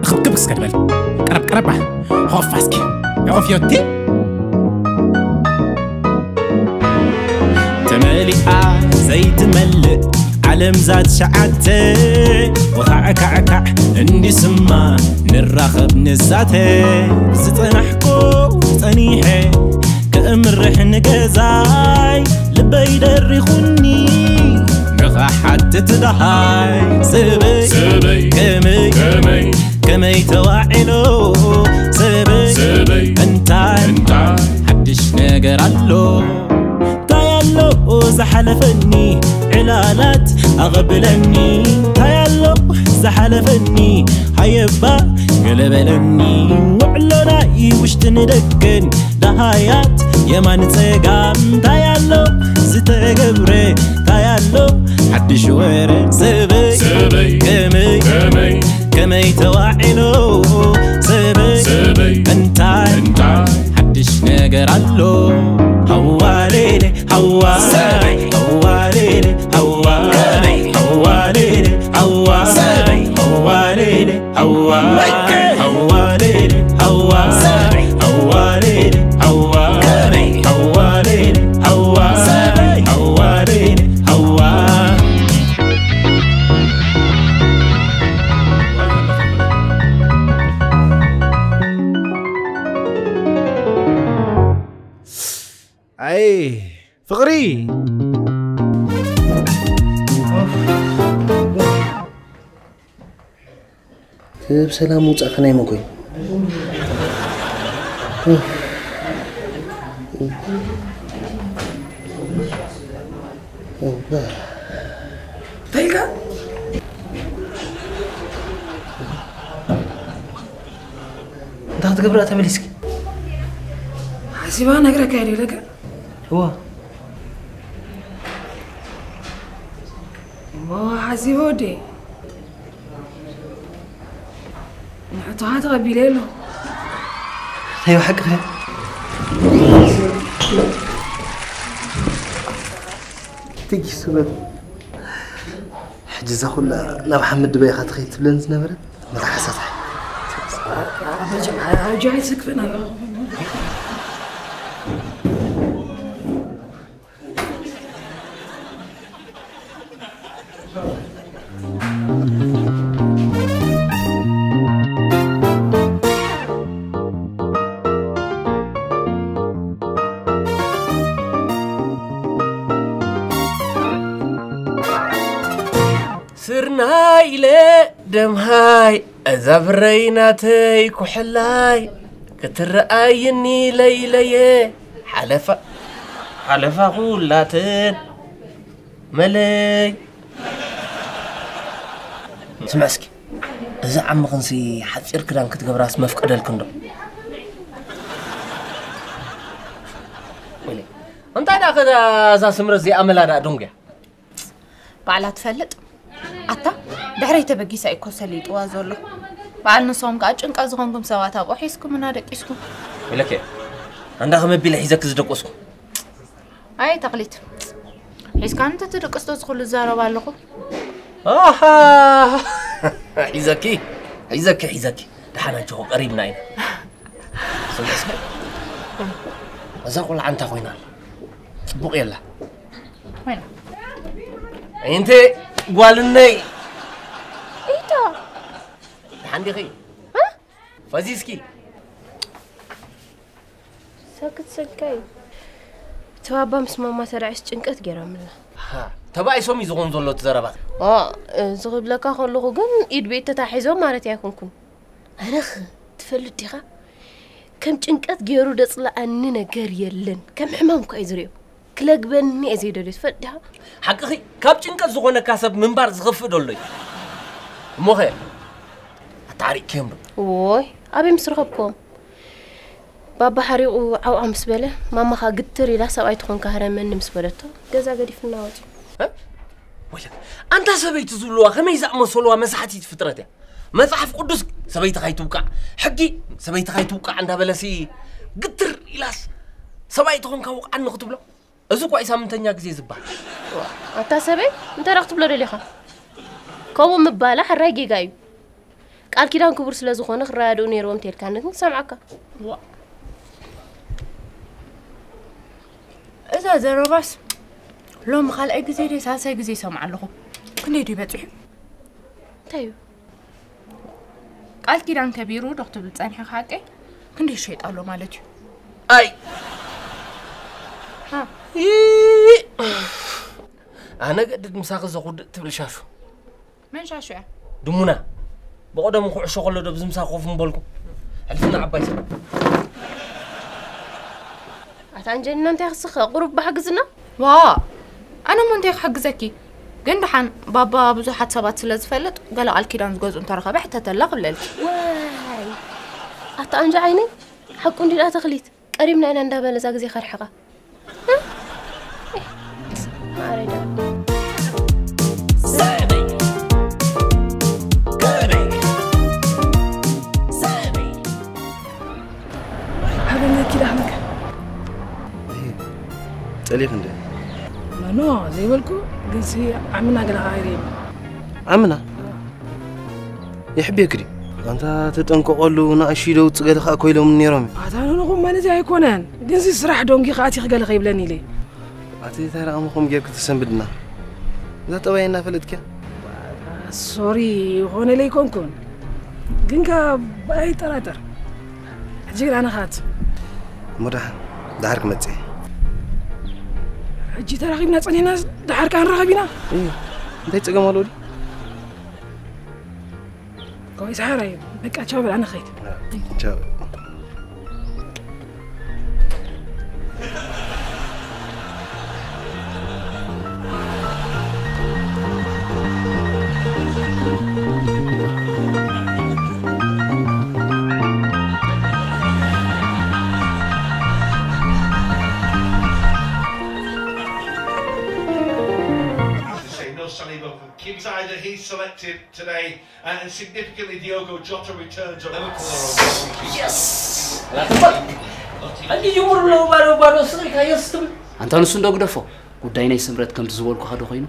ክብክብ እስከ ንበል። ቀረብ ቀረብ። ባ ኾፍ እስኪ። ኾፍ ዮቲ። ተመሊኣ ዘይትመልእ ዓለም ዛት ሸዓተ። ወኻዕካዕካዕ እንዲስማ ንራኸብ ንዛተ። ዝጸናሕኩ ጸኒሐ ከእምርሕ ንገዛይ ልበይ ደሪኹኒ ንኽሓትት ደሃይ። ሰበይ ሰበይ ከመይ ከመይ ከመይ ተዋዒሎ ሰበይ ሰበይ እንታይ እንታይ ሓድሽ ነገር ኣሎ? እንታይ ኣሎ ዝሓለፈኒ ዕላላት ኣቐብለኒ? እንታይ ኣሎ ዝሓለፈኒ ሃየባ ገለበለኒ? ውዕሎ ናይ ውሽጥን ደገን ደሃያት የማን ጸጋም እንታይ ኣሎ ዝተገብረ እንታይ ኣሎ ሓድሽ ወረ ሰበይ ሰበይ ከመይ ከመይ ከመይ ተዋዒሎ ሰበይ ሰበይ እንታይ እንታይ ሓድሽ ነገር ኣሎ? ሃዋሌሌ ሃዋ ሰበይ ሃዋሌሌ ሃዋ ከመይ ሃዋሌሌ ሃዋ ሰበይ ሃዋሌሌ ሃዋ ሃዋሌሌ ሃዋ ሰበይ ሃዋሌሌ ሃዋ ከመይ ሃዋሌሌ ሃዋ ሰበይ ሃዋሌሌ ሃዋ። ኣይ ፍቕሪ። ብሰላም ውጻእ ከናይ መጎይ። እንታይ ኢልካ? እንታይ ክትገብር እያ ተመሊስኪ? ሓሲባ ነግረካ እየ ኢለካ። እዋ። እሞ ሓሲበ ወዲ። ንሕቶኻ ተቐቢለ ኣለኹ። ናይ ብሓቂ ኸ? ትጊ ስበት። ሕጂ እዛ ኩላ ናብ ሓመድ ድባይ ኢኻ ትኸይድ ትብለኒ ዝነበረት መተሓሳስሓ። ኣጆ ኣይትስክፍና። ስርናይ ኢለ ደምሃይ እዛ ብረይ ናተይ ኩሕላይ ክትረኣይኒ ለይለየ ሓለፋ ሓለፋ ኩላተን መለይ። ስምዕ እስኪ፣ እዛ ዓምኽንሲ ሓጺር ክዳን ክትገብራስ መፍቀደልክን ዶ? ወይኔ፣ እንታይ ደኣ ከ እዛ ስምረት እዚኣ መላ ደኣ ደንጉያ? ባዕላ ትፈልጥ። ኣታ፣ ድሕረይ ተበጊሳ እዩ እኮ ሰሊጥዋ ዘሎ። በዓል ንስኹም ከኣ ጭንቀት ዝኾንኩም ሰባት ኣብኡ ሒዝኩምና ደቂስኩም። ኢለኪ፣ ኣንዳ ከመቢለ ሒዘኪ ዝደቆስኩ። ኣይ ተኽሊት፣ ሒዝካኒ ተትድቅስ ዶ ዝኹሉ ዝዛረብ ኣለኹ? ኣሃ! ሒዘኪ፣ ሒዘኪ፣ ሒዘኪ። ደሓን ኣጆኹ፣ ቀሪብና ኢና። ስምዒ እስከ። እዛ ቆልዓ እንታይ ኮይና ኣላ? ጽቡቕ የላ። ኮይና። ኣየንተ ጓልነይ። ኢታ። ደሓን ዲኺ? እ? ፈዚዝኪ። ሰክት ሰልካይ። እቲ ባባ ምስ ማማ ተራዒስ ጭንቀት ገይሮምልና። ሃ፣ ተባኢሶም እዩ ዝኾን ዘሎ እቲ ዘረባ። ዋ፣ እዚ ክብለካ ከለኹ ግን ኢድ ብኢድ ተታሒዞም ማለት ኣይኮንኩን። ኣነኽ ትፈልጥ ዲኻ? ከም ጭንቀት ገይሩ ደጽልኣኒ ነገር የለን። ከም ሕማም እኳ እዩ ዝርእዮ። ክለግበኒ እየ ዘይደልዮ፣ ትፈልጥ ዲኻ? ሓቅኺ፣ ካብ ጭንቀት ዝኾነካ ሰብ ምንባር ዝኸፍእ ዶ ኣሎ እዩ? እሞኸ፣ ኣታዓሪቕክዮም ዶ? እዎይ፣ ኣበይ ምስ ረኸብክዎም? ባባ ሓሪቑ ዓውዓ ምስ በለ፣ ማማኻ ግትር ኢላ፣ "ሰብኣይ ተኾንካ ህረመኒ" ምስ በለቶ፣ ገዛ ገዲፍና ወጺኡ። እ? ወይለክ፣ ኣንታ ሰበይቲ ዝብልዋ ከመይ ዝኣመሰልዋ መሳሕቲት ፍጥረት እያ። መጽሓፍ ቅዱስ ሰበይትኻ ኣይትውቃዕ፣ ሕጊ ሰበይትኻ ኣይትውቃዕ እንዳበለሲ ግትር ኢላስ ሰብኣይ ተኾንካ ውቃዕኒ ክትብሎ? እዚ እኳ እዩ ሳምንተኛ ግዜ ዝበሃል። ኣታ ሰበይ፣ እንታይ ደኣ ክትብሎ ደሊኻ? ከምኡ ምባላ ሕራይ ጌጋ እዩ። ቃል ኪዳን ክቡር ስለ ዝኾነ ክረዳድኡ ነይርዎም እንተልካኒ ግን ክሰምዓካ። ዋ። እዛ ዘረባስ ሎሚ ካልኣይ ግዜ ድየ ሳልሳይ ግዜ ይሰምዓ ኣለኹ። ክንደይ ድዩ በጺሑ? እንታይ እዩ? ቃል ኪዳን ከቢሩ ዶ ክትብል ጸኒሕካ ሓቀይ? ክንደይ ይሸይጥ ኣሎ ማለት እዩ? ኣይ! ሃ። ይ-፣ ኣነ ገድድ ምሳኺ ዘኹድእ ትብል ሻሹ። መን ሻሹ እያ? ድሙና። ብቐደሙ ኩዕሾ ከሎ ዶ ብዚ ምሳኺ ኮፍ ምበልኩ? ሕልፍና ዓባይ ሰብ። ኣታ ኣንጀሊና እንታይ ክስኸ? ቁሩብ ብሓግዝና? ዋ! ኣነ እሞ እንታይ ክሕግዘኪ? ግን ደሓን ባባ ብዙሓት ሰባት ስለ ዝፈልጥ ገለ ቃል ኪዳን ዝገዝኡ እንተረኸበ ሕተተላ ክብለልኪ። ዋይ! ኣታ ኣንጀ ዓይነይ፣ ሓቁ እንዲ ደኣ ተኽሊት፣ ቀሪብና ኢና እንዳበለ እዛ ግዜ ከርሕቓ። ማረዳ። ሓበን ዘኪዳ ሓመከ። ጸሊኽ እንደ ኖ ዘይበልኩ፣ ግንሲ ዓምና ገለ ቃይሪ። ዓምና? ይሕብየክ ድዩ? ኣንታ ተጠንቀቐሉ፣ ንኣሽቱ ደውጽ ገለ ከኣ ኮይሎም ነይሮም። ኣታ ንኹም ማለት ኣይኮነን፣ ግንሲ ስራሕ ዶንጊ ከኣቲኽ ገለ ከይብለኒ ኢለ። ኣቲ እንታይ ደኣ ከምኡ ጌርክ ተሰንብድና? እዛ ጠባይ እናፈለጥክያ? ሶሪ፣ ይኾነ ለይኮንኩን። ግን ከኣ ኣይጠራጠር። ሕጂ ግን ኣነ ክኣቱ። እሞ ደሓን፣ ደሓር ክመጽእ እየ። ሕጂ ተራኺብና ጸኒሕና፣ ደሓር ከኣ ንራኸብ ኢና። እይ፣ እንታይ ጸገም ኣለዎ ድዩ? ቆይ፣ ሰሓራይ፣ በቃ ቻው በል፣ ኣነ ኸይድ። ቻው። As I say, no Saliba from Kim's side, he's selected today, uh, and significantly, Diogo Jota returns. Yes! እንዲ ጅሙር ብለው ባዶ ባዶ ስሪካ የስ ትብል። ኣንታ ንሱ እንዶ ግደፎ። ጉዳይ ናይ ስምረት ከምቲ ዝበልኩኻ ዶ ኮይኑ፣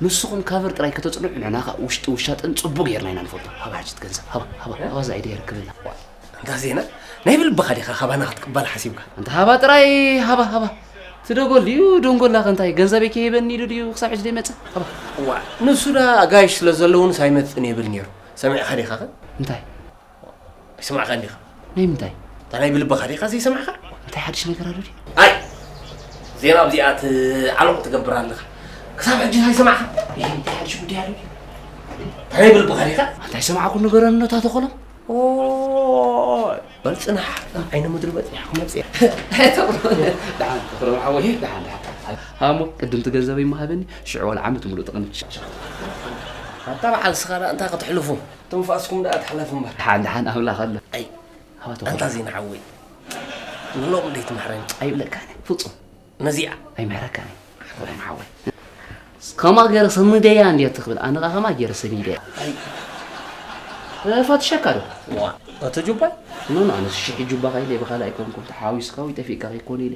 ንስኹም ካቨር ጥራይ ከተጽንዑ፣ ንሕና ኸኣ ውሽጢ ውሻጥን ጽቡቕ ጌርና ኢና ንፈልጦ። ሃባ ሕጂ እቲ ገንዘብ፣ ሃባ፣ ሃባ፣ ሃባ እዛ ኢደ የርክብና። እንታ ዜና፣ ናይ ብልብኻ ዲኻ ካባና ክትቅበል ሓሲብካ? እንታ ሃባ ጥራይ፣ ሃባ፣ ሃባ። ትደጎል ድዩ ደንጎላ ከ እንታይ ገንዘበይ ከይበኒ ኢሉ ድዩ ክሳብ ሕጂ ዘይመጸ? ሃባ። እዋ፣ ንሱ ዳ ኣጋይሽ ስለ ዘለውንስ ኣይመጽእን ይብል ነይሩ። ሰሚዕኻ ዲኻ ኸ? እንታይ? ኣይሰማዕካን ዲኻ? ናይ ምንታይ? እታ ናይ ብልብኻ ዲኻ ዘይሰማዕካ? እንታይ ሓድሽ ነገር ኣሎ ድዩ? ኣይ! ዜና ኣብዚኣ ትዓለቑ ትገብር ኣለኻ። ክሳብ ሕጂ ኣይሰማዕካ? ይህ እንታይ ሓድሽ ጉዳይ ኣሎ ድዩ? እታ ናይ ብልብኻ ዲኻ? እንታይ ሰማዕኩ ንገረኒ ነታ ተኾሎም? ኦ፣ በል ጽናሕ፣ ዓይነ ምድሪ በጺሓ ክመጽእ እየ። ደሓን፣ ተኽሎም ሓወይ፣ ደሓን፣ ደሓን። ሃሞ፣ ቅድም እቲ ገንዘበይ እሞ ሃበኒ፣ ሽዑ ዋላ ዓመት ሙሉእ ጥቕሚ። ኣታ በዓል ስኻ ደኣ እንታይ ከተሕልፉ? ትንፋስኩም ደኣ ትሕለፍ እምበር። ደሓን፣ ደሓን፣ ኣምላኽ ኣሎ። ኣይ፣ ሃባ ተኽሎም። ኣንታ ዜና ሓወይ፣ ንሎም ደይትምሕረኒ። ኣይብለካን፣ ፍጹም። ነዚኣ። ኣይምሕረካን እየ። ሓወይ፣ ሓወይ። ከማ ገይረ ሰኒደያ እንድያ ትኽብል፣ ኣነ ኸኣ ከማ ገይረ ሰኒደያ። ኣይ። እ፣ ፈትሸካ ዶ? ዋ፣ እቲ ጁባይ? ኖ፣ ኖ፣ ኣነ ሽሕ ጁባ ከይለ ብኻልእ ኣይኮንኩን፣ ተሓዊስካ ወይ ጠፊእካ ከይኮነ ኢለ።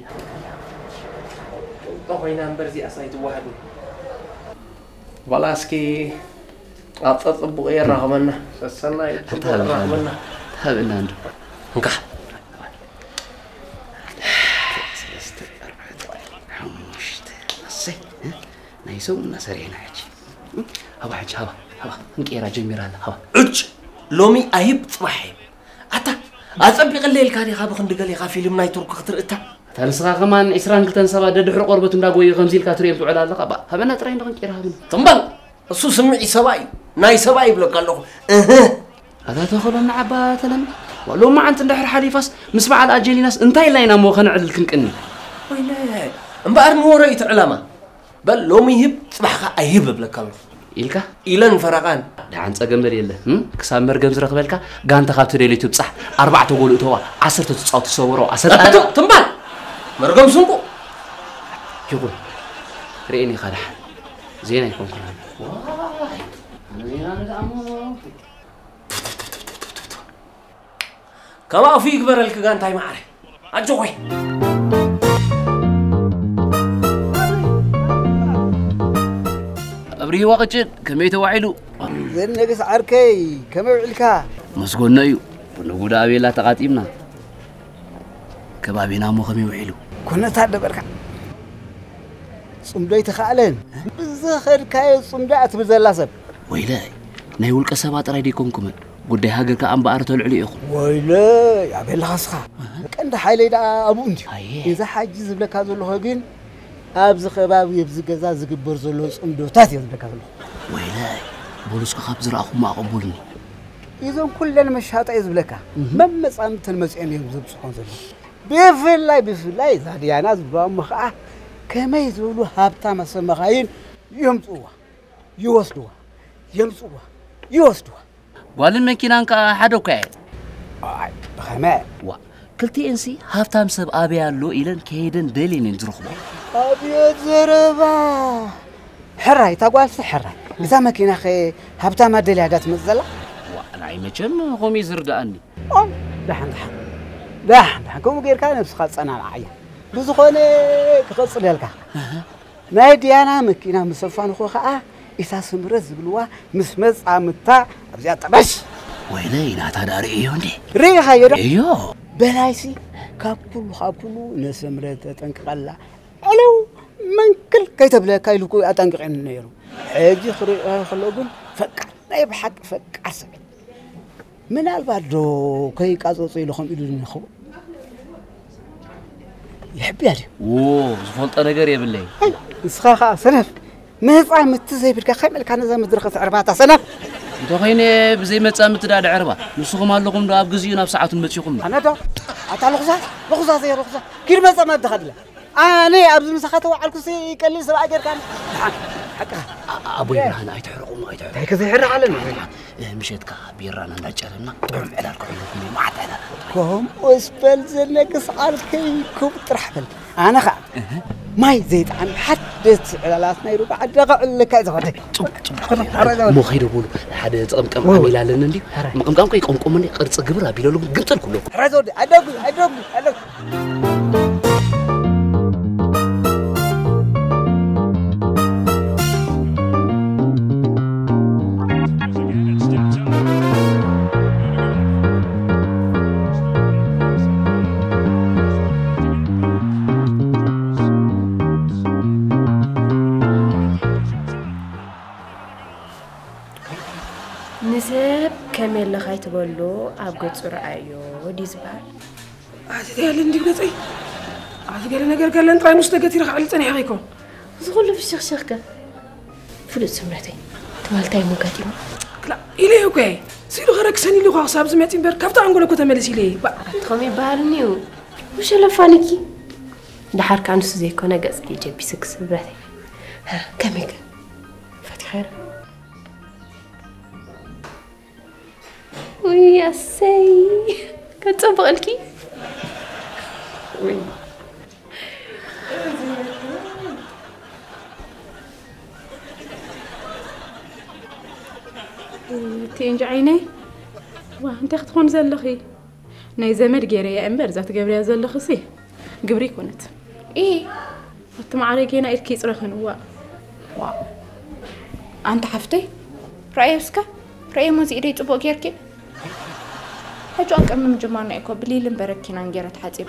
እንተ ኮይና እምበር እዚኣስ ኣይትወሃብን። ዋላ እስኪ ኣብ ጸጽቡቕ የራኽበና። ሰሰናይ ጽቡቕ ኣታ የራኽበና። ተሃብና እንዶ። እንካ። ሰለስተ፣ ኣርባዕተ፣ ሓሙሽተ፣ ኣሰይ፣ እ? ናይ ሰሙንና ሰሪሕና ሕጂ። እ? ሃባ ሕጂ፣ ሃባ፣ ሃባ፣ እንቄራ ጀሚራ ኣላ፣ ሃባ። ዕጭ! ሎሚ ኣይብ፣ ጽባሕ ኣይብ። ኣታ፣ ኣጸቢቐለይ ኢልካ ዲኻ ብኽንዲ ገሌኻ ፊልም ናይ ቱርኪ ክትርኢ እታ? ኣታ ንስኻ ከማን ዒስራን ክልተን ሰባት ደድሕሪ ቆርበት እንዳጎዩ ከምዚ ኢልካ ትርእዮም ትውዕል ኣለኻ። ባ፣ ሃበና ጥራይ እንዶ እንቄራ ሃበና። ትም በል! እሱ ስምዒ ሰብኣይ እዩ። ናይ ሰብኣይ ይብለካ ኣለኹ። እህ። ኣታ ተኸሎም ንዓባ ተለሚ። ዋ፣ ሎማዓንቲ እንድሕር ሓሊፋስ ምስ በዓል ኣጀሊናስ እንታይ ኢልና ኢና እሞ ከነዕልል ክንቅኒ? ወይለ፣ እምበኣር ንወረ እዩ እቲ ዕላማ። በል ሎሚ ይህብ፣ ጽባሕካ ኣይህብ እብለካ ኣለኹ። ኢልካ? ኢለን ፈረቓን። ደሓን ጸገም በል የለ። እም? ክሳብ መርገም ዝረኽበልካ ጋንታ ካብ ትደልዮ ትብጻሕ። ኣርባዕተ ጎል እተዋ፣ ዓሰርተ ትጻወት ትሰወሮ፣ ኣሰልጣኒ። ትም በል! መርገም ስንቁ። ይኹን። ርእየኒ ኢኻ ደሓን። ዜና ኣይኮንኩን ኣነ። ዋይ! ኣነ ዜና ነዛ እሞ ካብ ኣፉ ይግበረልኪ ጋንታይ ማዕረ። ኣጆኾይ። ኣብርሂዋ ቅጭን ከመይ ተዋዒሉ? ዘነግስ ዓርከይ ከመይ ውዒልካ? መስጎኖ እዩ። ብንጉዳ ኣቤላ ተቓጢምና። ከባቢና እሞ ከመይ ውዒሉ? ኩነታት ደበርካ። ጽምዶ ኣይተኻእለን። ብዝኸድካዮ ጽምዶ እያ ትብል ዘላ ሰብ። ወይለይ፣ ናይ ውልቀ ሰባ ጥራይ ደይኮንኩምን፣ ጉዳይ ሃገር ከኣ እምበኣር ተልዕሉ ኢኹም። ወይለይ፣ ኣበይ ኣለኻ እስኻ? ቀንዲ ሓይለይ ደኣ ኣብኡ እንድዩ። ኣየ። እዚ ሓጂ ዝብለካ ዘለኹ ግን ኣብዚ ከባቢ ኣብዚ ገዛ ዝግበር ዘሎ ጽምዶታት እየ ዝብለካ ዘለኹ። ወይለይ፣ በሉ እስከ ካብ ዝረኣኹሞ ኣቐቡልኒ። እዞም ኩለን መሻጣ እየ ዝብለካ። መመጻምተን መጺኦም እዮም ዘብጽሖም ዘለዉ። ብፍላይ፣ ብፍላይ እዛ ድያና ዝበልዋ እሞ ኸኣ ከመይ ዝበሉ ሃብታም ኣሰመኻይን የምጽእዋ፣ ይወስድዋ፣ የምጽእዋ፣ ይወስድዋ። ጓልን መኪናን ከኣ ሓደ እኳ እየን። ኣይ፣ ብኸመይ? ዋ፣ ክልቲኤንሲ ሃብታም ሰብ ኣበይ ኣሎ ኢለን ከይደን ደልየን እየን ዝረኽቦ። ኣብየት ዘረባ! ሕራይ፣ እታ ጓልሲ ሕራይ። እዛ መኪናኸ ሃብታም ኣደልያ ዳ ትመጽእ ዘላ? ዋ፣ ንዓይ መቸም ከምኡ እዩ ዝርድኣኒ። ኦን፣ ደሓን፣ ደሓን። ደሓን፣ ደሓን። ከምኡ ጌርካ ነብስኻ ጸናንዓያ። ብዝኾነ ክቐጽለልካ። ናይ ዲያና መኪና ምስ ኣፋንኹ ኸኣ፣ እታ ስምረት ዝብልዋ ምስ መጻምታ ኣብዚኣ ጠበሽ። ወይለይ፣ ናታ ደኣ ርእዮ እንዴ? ርኢኻዮ ዶ? እዮ። በላይሲ፣ ካብ ኩሉ፣ ካብ ኩሉ ንስምረት ተጠንቅቐላ። ዕልው መንክል ከይተብለካ ኢሉ እኮ ኣጠንቂቑኒ ነይሩ። ሕጂ ክርእዮ ከሎ ግን ፈቃር፣ ናይ ብሓቂ ፈቃር ሰብ። ምናልባት ዶ ከይቃጸጾ ኢሉ ከምኡ ኢሉ ይኸውን? ይሕብያ ድዩ? ዎ፣ ዝፈልጦ ነገር የብለይ። ኣይ፣ ንስኻ ኸኣ ሰነፍ። መጻምድቲ ዘይብልካ ከመይ ኢልካ ነዛ ምድሪ ከተዕርባታ ሰነፍ? እንተኾይነ ብዘይ መጻምድቲ ደኣ ድዕርባ። ንስኹም ኣለኹም ዶ ኣብ ግዚኡ ናብ ሰዓቱን መጺኹም? ኣነ ዶ? ኣታ ልኹዛ፣ ልኹዛ ዘይ ልኹዛ። ኪድ መጻምድትኻ ድለ። ኣነ ኣብዚ ምሳኻ ተዋዓልኩሲ ቀሊል ሰብኣይ ጌርካኒ። ደሓን፣ ሓቅኻ። ኣ-፣ ኣቦይ ብርሃን ኣይትሕረቑ እሞ ኣይትሕረቑ። እንታይ ከ ዘይሕረቕ ኣለኒ? እ፣ ምሸትካ ቢራና እንዳጨለምና ጥዑም ዕላል ክሕለኩም እዩ፣ መዓት ዕላል። ከምኡስ በል ዘነግስ ዓርከይ፣ ክቡር ጥራሕ በል። ኣነ ኸኣ እህ። ማይ ዘይጠዓም ሓደስቲ ዕላላት ናይ ሩባ ዓዲ ከዕልለካ እየ ዝኸደ። ጽቡቕ፣ ጽቡቕ። ኧረ፣ ኧረ፣ እሞ ኸይደ በሉ፣ ሓደ ዝቕምቀም ወይ፣ ወይ። ኣሚል ኣለኒ እንድዩ። ኧረ። ምቕምቃም ከ ይቆምቆመኒ፣ ቅርጺ ግብር ኣቢለሉ ግን ግምጥል ኩሎ። ኧረ፣ ዘውዲ፣ ኣደጉ፣ ኣደጉ፣ ኣደጉ። ንሰብ ከመይ ኣለኻ ኣይትበሎ፣ ኣብ ገጹ ረኣዮ ድዩ ዝበሃል? ኣቲ እንታይ ኣለ እንዲብ ገጸይ? ኣቲ ገለ ነገር ገለን ጥራይ ምስ ተገቲረ ክዕሊ ጸኒሐ ከይኮን። እዚ ኩሉ ፍሽኽሽኽከ? ፍሉጥ ስምረተይ፣ ትማል እንታይ እሞ ኣጋጢሙ? ክላ፣ ኢለ እኮ እየ። ስኢሉ ከረክሰኒ ኢሉ እኳ ክሳብ ዝመጽእ እምበር፣ ካብቲ ኣንጎሎ እኮ ተመለስ ኢለ እየ። ባ- ኣቲ ከምኡ ይበሃልኒ እዩ። ውሸለፋንኪ። ደሓር ከኣ ንሱ ዘይኮነ ገጽኪ ጀቢስክ ስምረተይ። ሃ፣ ከመይ ከ? ፈቲኸ ዶ? ውይ፣ ኣሰይ፣ ከጸብቐልኪ። ውይ። እቲ እንጂ ዓይነይ፣ ዋ፣ እንታይ ክትኾን ዘለኺ? ናይ ዘመድ ገይረያ እምበር፣ እዛ ትገብርያ ዘለኽሲ ግብሪ ኣይኮነት። ኢ፣ ኣቲ ማዕረ ጌና ኢድኪ ይጽረኽን፣ ዋእ። ዋእ። ኣንቲ ሓፍተይ፣ ረኣዮ እስከ፣ ረኣዮ፣ እዚ ኢደይ ጽቡቕ ጌርኪ። ሕጂ ቅድሚ ምጅማርና እኮ ብሊልን በረኪናን ገይረ ተሓጺበ።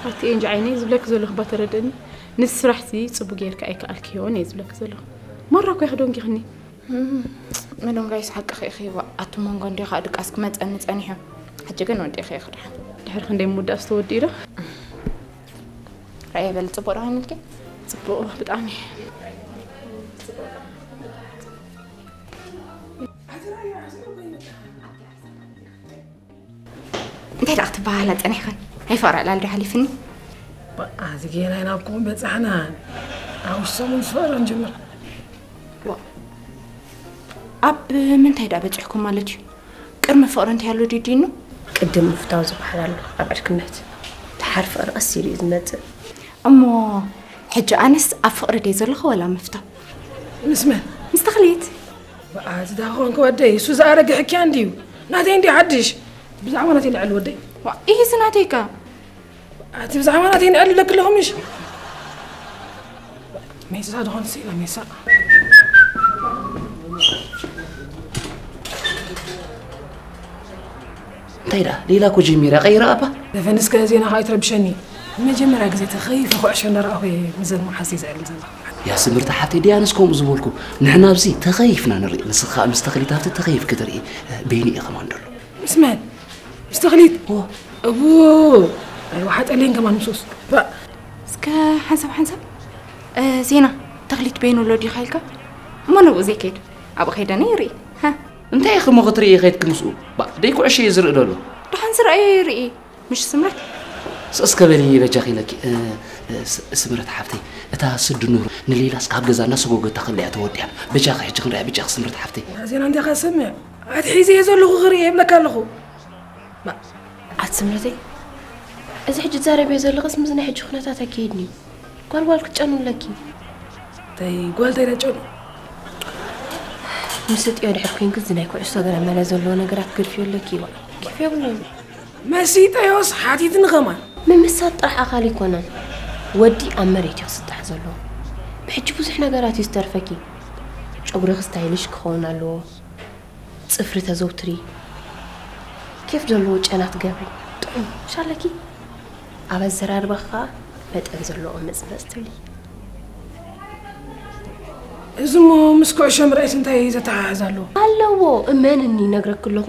ኣቲ ኤንጂ ዓይነይ፣ ዝብለኪ ዘለኹ እባ ተረድእኒ። ንስራሕሲ ጽቡቕ ጌርኪ ኣይከኣልክዮን እየ ዝብለኪ ዘለኹ። ማራ እኮ ኢኺ ደንጊኽኒ። እም፣ ምንም ጋይስ፣ ሓቅኺ ኢኺ። ኣቲ መንጎ እንዲኻ ድቃስ ክመጸኒ ጸኒሑ። ሕጂ ግን ወዲእኺ ኢኺ ደሓን። ድሕሪ ክንደይ ምውዳእስ ተወዲኡ ዶ? ራእየ በሊ፣ ጽቡቕ ዶ ሃኒልኪ? ጽቡቕ፣ ብጣዕሚ። እንታይ ደኣ ክትበሃላ ጸኒሕኽን? ናይ ፍቕሪ ዕላል ዶ ሓሊፍኒ? በቃ፣ እዚ ጌና ናብኩም በጻሕና። ኣብ ውሽጢ ሰሙን ፍቕሪ ንጅምር። ዋ፣ ኣብ ምንታይ ደኣ በጺሕኩም ማለት እዩ? ቅድሚ ፍቕሪ እንታይ ኣሎ ድዩ ዲኑ? ቅድም ምፍታው ዝበሃል ኣሎ ኣብ ዕርክነት። ደሓር ፍቕሪ ቀስ ኢሉ እዩ ዝመጽእ። እሞ ሕጂ ኣነስ ኣብ ፍቕሪ ድየ ዘለኹ ወላ ምፍታው? ምስ መን? ምስ ተኽሊት። በኣ፣ እዚ ዳ ኾንክ ወደይ፣ እሱ ዝኣረገ ሕክያ እንድዩ። ናተይ እንድዩ ሓድሽ። ብዛዕባ ናተይ ንዕል ወደይ። ዋ፣ ኢሂ፣ እዚ ናተይካ። ኣቲ ብዛዕባ ናተይ ንዕል ኢለኪ ኣለኹ ምሽ? ሜሳ ዶ ኾን ስኢላ ሜሳ? እንታይ ደኣ ሌላ እኮ ጀሚራ ቀይራ ኣባ። ዘፈንስከ ዜና ከኣ ኣይትረብሸኒ። መጀመርያ ግዜ ተኸይፈ ኩዕሾ እንዳረኣኹ እየ ምዘን መሓዝተይ ዘዕልል ዘለኹ። ያ ስምርቲ ሓፍተይ ድያንስ ከምኡ ዝበልኩ? ንሕና ኣብዚ ተኸይፍና ንርኢ፣ ንስኻ ምስ ተኽሊት ሃብተ ተኸይፍኪ ትርኢ። በይኑ እየ ከማን ደሎ። ምስ መን? ምስ ተኽሊት? እዎ። እዎ። ኣይወሓጠለይን ከማን ምስኡስ። ባእ። እስከ ሓንሳብ ሓንሳብ ዜና ተኽሊት በይኑ ኣሎ ዲኻ ኢልካ እሞ ነብኡ ዘይከይድ ኣብኡ ከይደነ ይርኢ። እንታይ ኢኺ እሞ ክትርኢ ከይድኪ ምስኡ? ባእ ደይ ኩዕሾ እየ ዝርኢ ደሎ። ደሓን ዝረኣዮ ይርኢ። ምሽ ስምረት ስእስከ በሊ በጃኺ ኢለኪ። ስምረት ሓፍተይ እታ ስዲ ኑር ንሌላስ ካብ ገዛ እናሰጎገታ ከለያ ተወዲያ። በጃኺ ሕጂ ክንሪኣ በጃኺ ስምረት ሓፍተይ። ዜና እንታይ ከሰምዕ ኣትሒዘ እየ ዘለኹ ክርኢ የብለካ ኣለኹ። ኣቲ ስምረተይ፣ እዚ ሕጂ ትዛረብዮ ዘለኽስ ምስ ናይ ሕጂ ኩነታት ኣይከይድን እዩ። ጓልጓል ክትጨኑ ኣለኪ። እንታይ ጓል እንታይ ደጨኑ? ምስ እጥዮ ድሕር ኮይንክ እዚ ናይ ኩዕሶ ገለ መለ ዘለዎ ነገራት ግርፍዮ ኣለኪ። ይዋ ኬፍ የብሉን። መሲጠዮስ ሓቲትኒ ከማን። ምምሳጥ ጥራሕ ኣኻል ኣይኮነን። ወዲ ኣብ መሬት እዩ ክስጣሕ ዘለዎ። ብሕጂ ብዙሕ ነገራት እዩ ዝተርፈኪ። ጨጉርኺ ስታይልሽ ክኸውን ኣለዎ። ጽፍሪ ተዘውትሪ፣ ኬፍ ዘለዎ ጨና ትገብሪ፣ ጥዑም ሻለኪ። ኣብ ኣዘራርባኻ መጠን ዘለዎ መጽመጽ ትብሊ። እዚ እሞ ምስ ኩዕሾ ምርኣይስ እንታይ ዘተሓሕዝ ኣለዎ? ኣለዎ፣ እመንኒ ይነግረኪ ኣለኹ።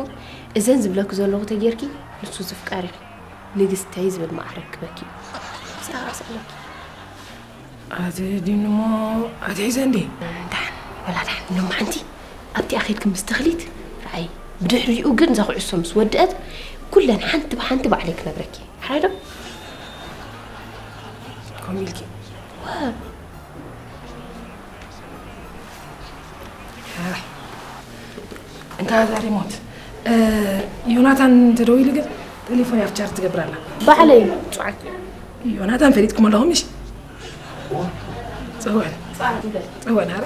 እዘን ዝብለኪ ዘለኹ ተጌርኪ ንሱ ዝፍቀር ኢኺ። ንግስተይ ዝብል ማዕረ ክበኪ። ስራሕ ኣለኪ። ኣቲ ዲኑ እሞ ኣትሒዘ እንዲ ዳሕን ወላ ዳሕን ሎም ሓንቲ ኣብቲ ኣኼድኪ ምስ ተኽሊት ረኣይ። ብድሕሪኡ ግን እዛ ኩዕሶ ምስ ወድአት ኩለን ሓንቲ ብሓንቲ ባዕለይ ክነግረኪ። ሓራይ ዶ? ከምኡ ኢልኪ ወ እንታ እዛ ሪሞት ዮናታን ተደዊሉ ግን ቴሌፎን ያፍቻር ትገብር ኣላ። ባዕለይ ጽዓት ዮናታን ፈሊጥኩም ኣለኹም ምሽ? ጽውዕ ጽውዕ ናረ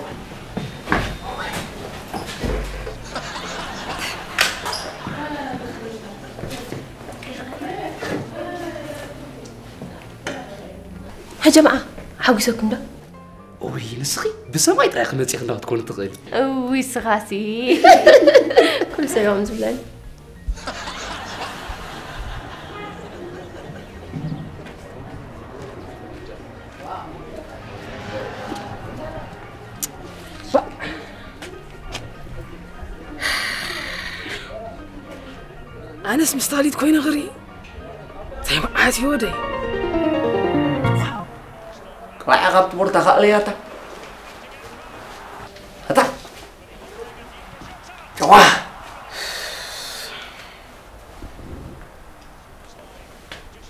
ሀጀማዓ ሓጒሰኩም ዶ? ኦይ ንስኺ ብሰማይ ጥራይ ክመፂ ክንዳ ክትኮኒ ትኽእል። እውይ ስኻሲ ኩሉ ሰብ እዮም ዝብለኒ። ኣነስ ምስ ታሊት ኮይነ ክርኢ እንታይ መዓት ይወደይ ራዓ ካብቲ ቦርታ ካእለያታ ኣታ ጨዋ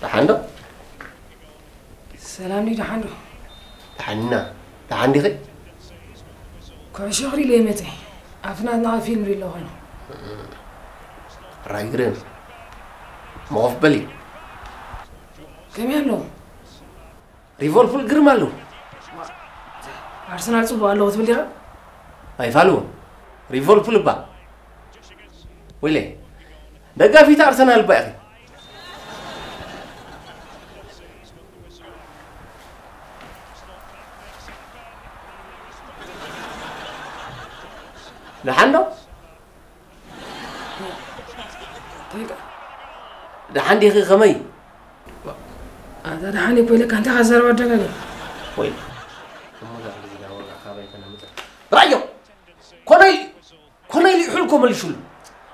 ደሓን ዶ ሰላም ድዩ ደሓን ዶ ደሓንና ደሓን ዲኺ ኩዕሾ ክሪለ መፀ ኣብቲ ናትና ፊልም ሪለ ኮይኑ ራይ ግርም መኾፍ በሊ ከመይ ኣለዉ ሊቨርፑል ግርም ኣለዉ። ኣርሰናል ጽቡቕ ኣለዎ ትብል ዲኻ? ኣይፋልዎ። ሊቨርፑል እባ ወይለ ደጋፊት ኣርሰናል እባ ኢኺ። ደሓን ዶ? ደሓን ዲኺ ከመይ? ኣታ ደሓን እኮ ኢለካ እንታይ ካዘረባ ደጋገ ወይ እሞ ዛዕባ ዜና ወግዒ ካባይ ተነምፀ ራዮ ኮነይ ኮነይ ሊሑል ኮ መልሹሉ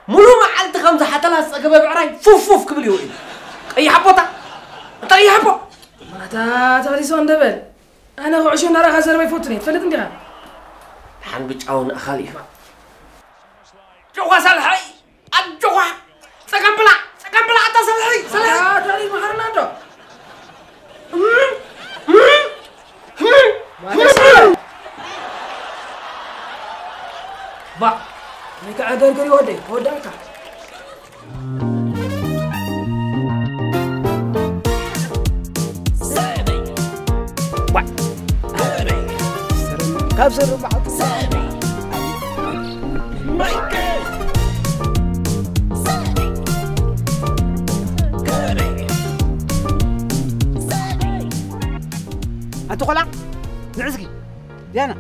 ሙሉ መዓልቲ ከምዚ ሓተላ ዝፀገበ ብዕራይ ፉፍ ፉፍ ክብል ይውዒል ቀይሕ ኣቦታ ቀይሕ ኣቦ ማታ ተመሊሶ እንደበል ኣነ ኩዕሾ እናረኻ ዘረባ ይፈቱን እየ ትፈልጥ እንዲኻ ደሓን ብጫውን ኣኻል እዩ ጆኻ ሳልሐይ ኣጆኻ ጸገም ብላ ጸገም ብላ ኣታ ሳልሐይ ሳልሐይ ኣታ መሃርና እንዶ ባ ወይ ከዓ ገርገር ይወደይ ወዳልካ ካብ ስርባዕ ኣቲ ቆልዓ ንዕዝጊ ዲያና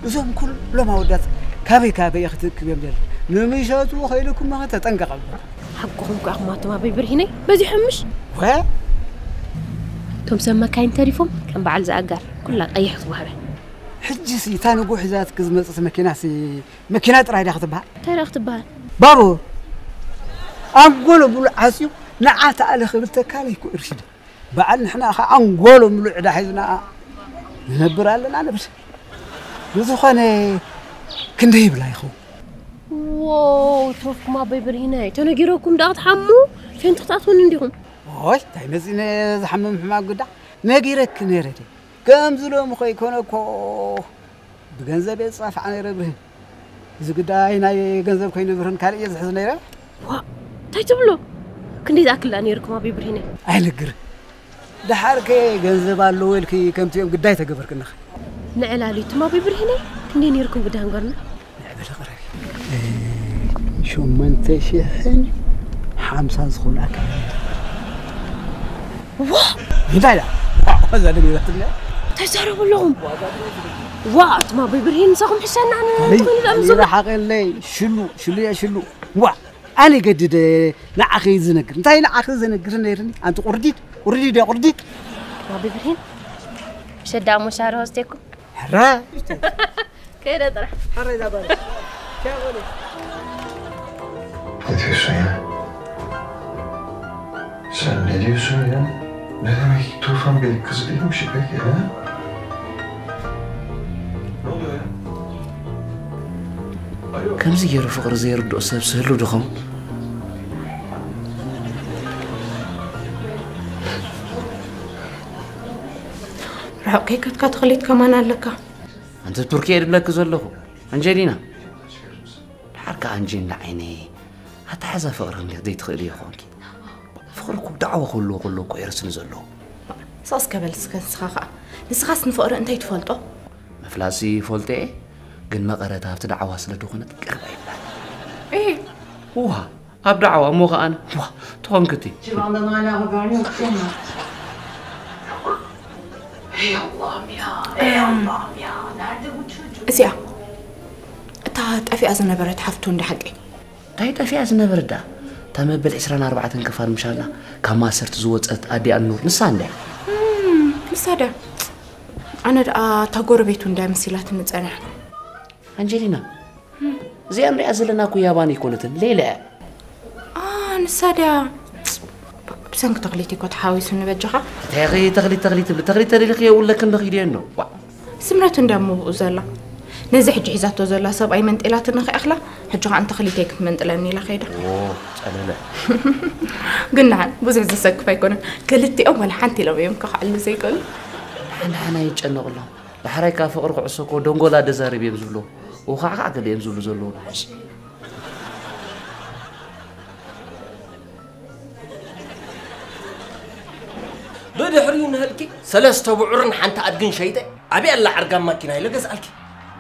እዞም ኩሎም ኣወዳት ካበይ ካበይ ክትእክብ እዮም ደል ንምሸቱ ከይልኩም መኸ ተጠንቀቐ። ሓቅኹም እኮ ኢኹም ኣቶም ኣበይ ብርሂነይ፣ በዚሖም ምሽ? ወ? እቶም ሰብ መካይን ተሪፎም ከም በዓል ዝኣጋር ኩላ ቀይሕ ክትወሃበ። ሕጂሲ እታ ንጉሕ ሒዛትኪ ዝመጽት መኪናሲ መኪና ጥራይ ድያ ክትበሃል? እንታይ ደኣ ክትበሃል? ባቡር። ኣንጎሎ ብሉዕ ዓጽዩ ንዓ ተኣለ ክብል ተካለ ይኩ እርሽደ። በዓል ንሕና ኸዓ ኣንጎሎ ምሉእ ዕዳ ሒዝና ንነብር ኣለና ንብል። ብዝኾነ ክንደይ ይብላ ይኸውን? ዎው፣ ትረፍኩም ኣቦይ ብርሂነ፣ ተነጊረኩም ደኣ ክትሓሙ፣ ፌንት ክትኣትዉኒ እንዲኹም። ኦይ፣ እንታይ መጺነ ዝሓምም ሕማም ግዳ? ነጊረኪ ነይረ ድየ? ከምዚ ሎሚ ከይኮነ እኮ ብገንዘብ እየ ዝጻፍዓ ነይረ ብርሂን። እዚ ጉዳይ ናይ ገንዘብ ኮይኑ ብርሂን ካልእ እየ ዝሕዝ ነይረ። ዋ፣ እንታይ ትብሎ? ክንደይ ዝኣክል ደኣ ነይርኩም ኣቦይ ብርሂነ? ኣይነግር። ደሓርከ ገንዘብ ኣለዎ ኢልኪ ከምቲ እዮም ግዳይ ተገበርክንኻ። ንዕላሊቱም ኣቦይ ብርሂነ ክንደይ ነይርኩም ግዳይ ንገርና? ንዕበለ ቅረቢ። እ፣ ሸሞንተ ሽሕን ሓምሳን ዝኾኑ ኣካል። ዋ! እንታይ ደኣ? ዋ፣ እዛ ደጊባትኒ። እንታይ ትዛረቡ ኣለኹም? ዋ፣ ኣቱም ኣቦይ ብርሂን ንሳኹም ሕሸና ኣነ ኣይ፣ ትኾኑ ደኣ ኣይ፣ ምስሉ። ረሓቐለይ። ሽሉ፣ ሽሉ እያ ሽሉ። ዋ፣ ኣነ ገድደ ንዓኺ ዝነግር። እንታይ ንዓኺ ዘነግር ነይርኒ? ኣንቲ ቁርዲድ፣ ቁርዲድ እያ ቁርዲድ። ኣቦይ ብርሂን፣ ሸዳ እሞ ሻሂ ወስደኩም። ሕራ። ከይደ ጥራሕ። ሕራ ኢዛ ጓል። ሻሂ በሉ። Dit is zo, ja. Zijn dit is zo, ja. Nee, nee, nee, ik doe van bij Kazim Shibek, ja. ከምዚ ገይሩ ፍቕሪ ዘይርድኦ ሰብ ስህሉ ድኸውን? ርሑቕ ከይከድካ ተኽሊት ከማን ኣለካ። ኣንቲ ቱርኪ እየ ድብለኪ ዘለኹ። ኣንጀሊና። ድሓር ከኣ ኣንጀሊና ዓይነይ። ኣተሓዛ ፍቕሪ ክንደይ ዘይትኽእሊ ይኾንኪ። ፍቕሪ እኮ ዳዕዋ ክህልዎ ከሎ እኮ እዩ ርስኒ ዘለዎ። ስቕ እስከ በል እስከ ንስኻ ኸኣ። ንስኻስ ንፍቕሪ እንታይ ትፈልጦ? ምፍላጥሲ ይፈልጦ እየ፣ ግን መቐረት ኣብቲ ዳዕዋ ስለ ዝኾነት ቅርብ ኣይብላን። እሂ። እዋ፣ ኣብ ዳዕዋ እሞ ኸኣ ኣነ፣ ዋ፣ ትኾንክቲ። Tu vas me mal à regarder au cinéma. Hey Allah'ım ya, hey Allah'ım ya. Nerede bu çocuk? እዚኣ፣ እታ ጠፊኣ ዝነበረት ሓፍቱ እንዳ ሓቂ። እንታይ ጠፊኣ ዝነበረት ደኣ? እታ መበል ዕስራን ኣርባዕተን ክፋል ምሻላ ካብ ማእሰርቲ ዝወጸት ኣዲኣ ኑር ንሳ እንድያ። እም፣ ንሳ ድያ? ኣነ ደኣ እታ ጎረቤቱ እንድያ መሲላትኒ ጸኒሓ። ኣንጀሊና፣ እዚኣ ንሪኣ ዘለና እኮ ያባን ኣይኮነትን፣ ሌላ እያ። ኣ፣ ንሳ ድያ? ብሰንኪ ተኽሊት እኮ ተሓዊሱኒ በጃኻ። እንታይ ኢኺ ተኽሊት፣ ተኽሊት ትብሊ? ተኽሊት ተደሊኺ የብለክን ዶ ኪድዮ እንዶ? ዋ። ስምረት እንድያ እሞ ብኡ ዘላ። ነዚ ሕጂ ሒዛቶ ዘላ ሰብኣይ መንጢላትኒ ከይኣኽላ፣ ሕጂ ኸኣ ንተኽሊተይ ክትመንጥለኒ ኢላ ከይዳ። ኦ፣ ጸለለ። ግን ንዓን ብዙሕ ዘሰክፍ ኣይኮነን። ክልቲኦም ዋላ ሓንቲ ኢሎም እዮም ክኽዕሉ ዘይክእሉ። ንዓን ንዓን ኣይጨነቑሎም። ዳሕራይ ከኣ ፍቕሪ ኩዕሶ እኮ ደንጎላ ደዛርብ እዮም ዝብሉ። ውኻዕኻዕ ገለ እዮም ዝብሉ ዘለዉ። ብድሕሪኡ ንህልኪ ሰለስተ ብዑርን ሓንቲ ኣድግን ሸይጠ፣ ኣብያ ኣላ ዓርጋም ማኪና ኢለ ገዝኣልኪ።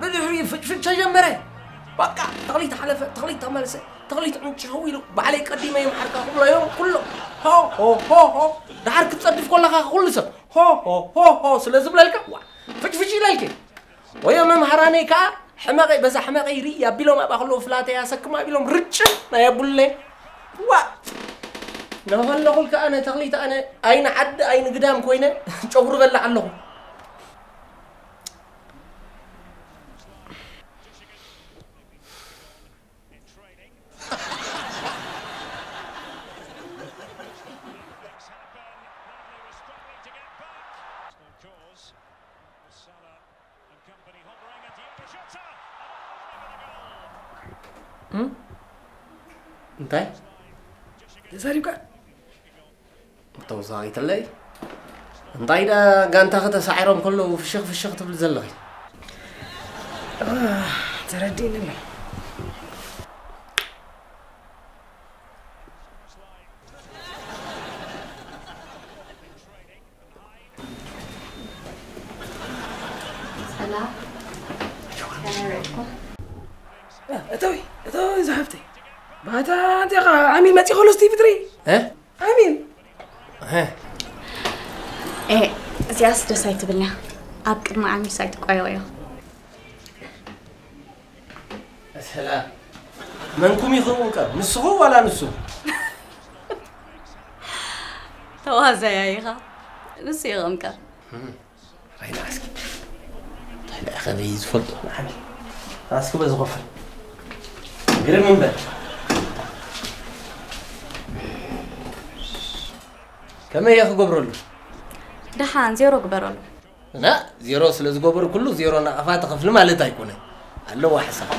ብድሕሪኡ ፍጭፍጭ ተጀመረ። በቃ፣ ተኽሊት ሓለፈ፣ ተኽሊት ተመልሰ፣ ተኽሊት ዕንጭው ኢሉ፣ ባዕለይ ቀዲመ እዮም ዓርካ ክብሎ እዮም ኩሎም። ሆ፣ ሆ፣ ሆ፣ ሆ። ደሓር ክትጸድፍ ከለኻ ኩሉ ሰብ ሆ፣ ሆ፣ ሆ፣ ሆ ስለ ዝብለልካ፣ ዋ፣ ፍጭፍጭ ኢለልኪ። ወዮ መምሃራነይ ከኣ ሕመቐይ፣ በዛ ሕመቐይ ርኢ ኣቢሎም ኣብኣ ከለዉ ፍላተይ ኣሰክም ኣቢሎም ርጭም ናይ ኣቡለይ። ዋ! ንኸለኹልካ ኣነ ተኽሊት ኣነ ኣይኒ ዓዲ ኣይኒ ግዳም ኮይነ ጨጉሪ በላዕ ኣለኹ። እም? እንታይ? ተዛሪብካ? ተወሳኺትለይ? እንታይ ደኣ ጋንታኺ ተሳዒሮም ከለዉ ፍሽኽ ፍሽኽ ትብሊ ዘለኺ? አ፣ ተረዲእኒ ኣሎ። ሰላም። ከመይ ውዒልኩም? እተዊ፣ እተዊ ዝሓፍተይ። ባታ እንቴኻ ዓሚል መጺእ ከሎ ስቲቪ ትርኢ? እ? ዓሚል። እ? ኤ፣ እዚኣስ ደስ ኣይትብልንያ። ኣብ ቅድሚ ዓሚልስ ኣይትቋየቑዮ። ሰላም። መንኩም ኢኹም እምቀር? ንስኹ ዋላ ንሱ? ተዋዛያ ኢኻ። ንሱ ይቕምቀር። ራይና እስኪ። እንታይ ደኣ ከበይ ዝፈልጦ ንዓመል። እስኪ በዚ ኮፈል። ግርም እምበር። ከመይ እየ ክገብረሉ? ደሓን ዜሮ ግበረሉ። እና ዜሮ ስለ ዝገበርኩሉ ዜሮ ናቕፋ ትኸፍሊ ማለት ኣይኮነን። ኣለዋ ሕሳብ።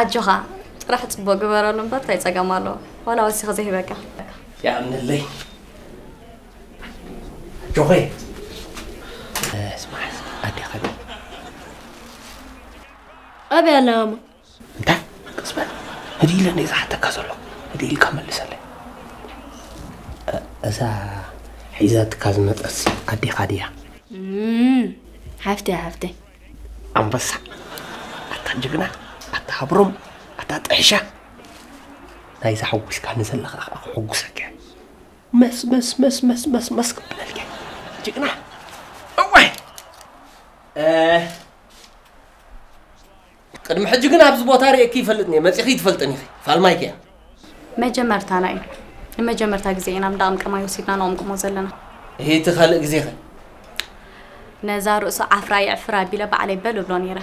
ኣጆኻ ጥራሕ ጽቡቕ ግበረሉ እምበር እንታይ ጸገም ኣለዎ? ዋላ ወሲኸ ዘይህበካ። ይኣምነለይ። ኣጆኸይ። ስማዕ፣ ኣዴኻ ድያ? ኣበይ ኣላ ማማ? እንታይ? ቅጽበት። ህድእ ኢለ እንደ ዝሓተካ ዘሎ። ህድእ ኢልካ መልሰለይ። እ-፣ እዛ ሒዛትካ ዝመጸት ኣዴኻ ድያ? እም፣ ሓፍተይ፣ ሓፍተይ። ኣንበሳ። ኣታ ጅግና፣ ኣታ ሃብሮም፣ ኣታ ጥሕሻ። ናይዛ ሓጒስካኒ ዘለኻ ከዓ ክሕጉሰካ እየ። መስ፣ መስ፣ መስ፣ መስ፣ መስ፣ መስ ክብለልካ እየ። ጅግና። እዋይ። እ፣ ቅድሚ ሕጂ ግን ኣብዚ ቦታ ርእየኪ ይፈልጥኒ እየ፣ መጺኺ ይትፈልጥን ኢኺ። ፋልማይኪ እያ። መጀመርታና እዩ። ንመጀመርታ ግዜ ኢና እንዳ ቀምቀማይ ወሲድና ንቕምቅሞ ዘለና። እሂ፣ እቲ ካልእ ግዜኸ? ነዛ ርእሱ ዓፍራ የዕፍር ኣቢለ ባዕለይ በል እብሎ ነይረ።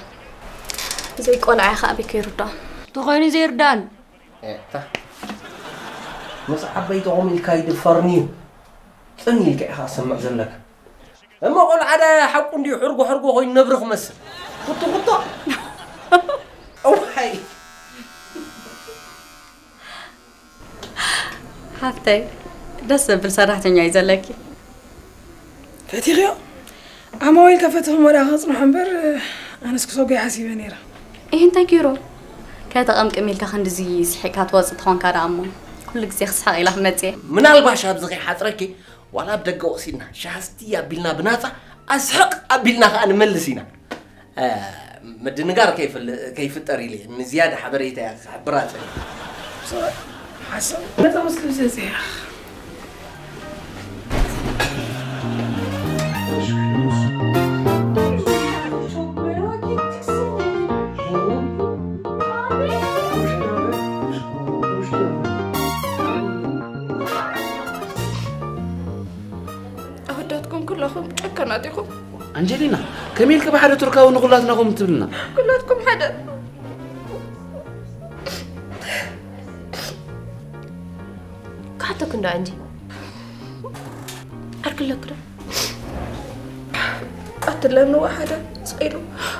ዘይቆልዓ ኢኻ ኣበይ ከይርድኦ? ተኾይኑ ዘይርዳን። ኤታ። ምስ ዓበይትኹም ኢልካ ይድፈርኒ እዩ። ጽን ኢልካ ኢኻ ትሰምዕ ዘለካ። እሞ ቆልዓ ዳ ሓቁ እንድዩ ሕርጎ ሕርጎ ኮይኑ ነብሪ ክመስል። ኩቶ ኩቶ። እዋይ። ሓፍተይ፣ ደስ ዘብል ሰራሕተኛ እዩ ዘለኪ። ፈቲኽዮ? ዓማዊል ከፈትኹም ወዳ ከጽንሖ እምበር ኣነስ ክሰጉ ሓሲበ ነይረ። ይህ እንታይ ገይሩ? ከተቐምቅም ኢልካ ክንድዚ ስሒቕካ ትወፅእ ተኾንካ ደኣ እሞ ኩሉ ግዜ ክስሕቕ ኢላ ክመፅእ እየ። ምናልባሽ ኣብዚ ከይሓፅረኪ ዋላ ኣብ ደገ ወሲድና ሻስቲ ኣቢልና ብናፃ ኣስሕቕ ኣቢልና ከዓ ንመልስ ኢና። እ፣ ምድንጋር ከይፍል-፣ ከይፍጠር ኢለ ንዝያዳ ሓበሬታ እያ ክሕብራ ፀኒሐ። ሓሳብ ነታ መስክብ ዘፅያ ኣወዳትኩም ኩለኹም ጨከናት ኢኹም። ኣንጀሊና፣ ከመይ ኢልኪ ብሓደ ቱርካዊ ንኹላትና ከምኡ ትብልና? ኩላትኩም ሓደ። ክሓተኩ እንዶ ኣንጂ። ዓርኪ ኣለኪ ዶ? ኣትለኒ ወሓደ ስቕ ኢሉ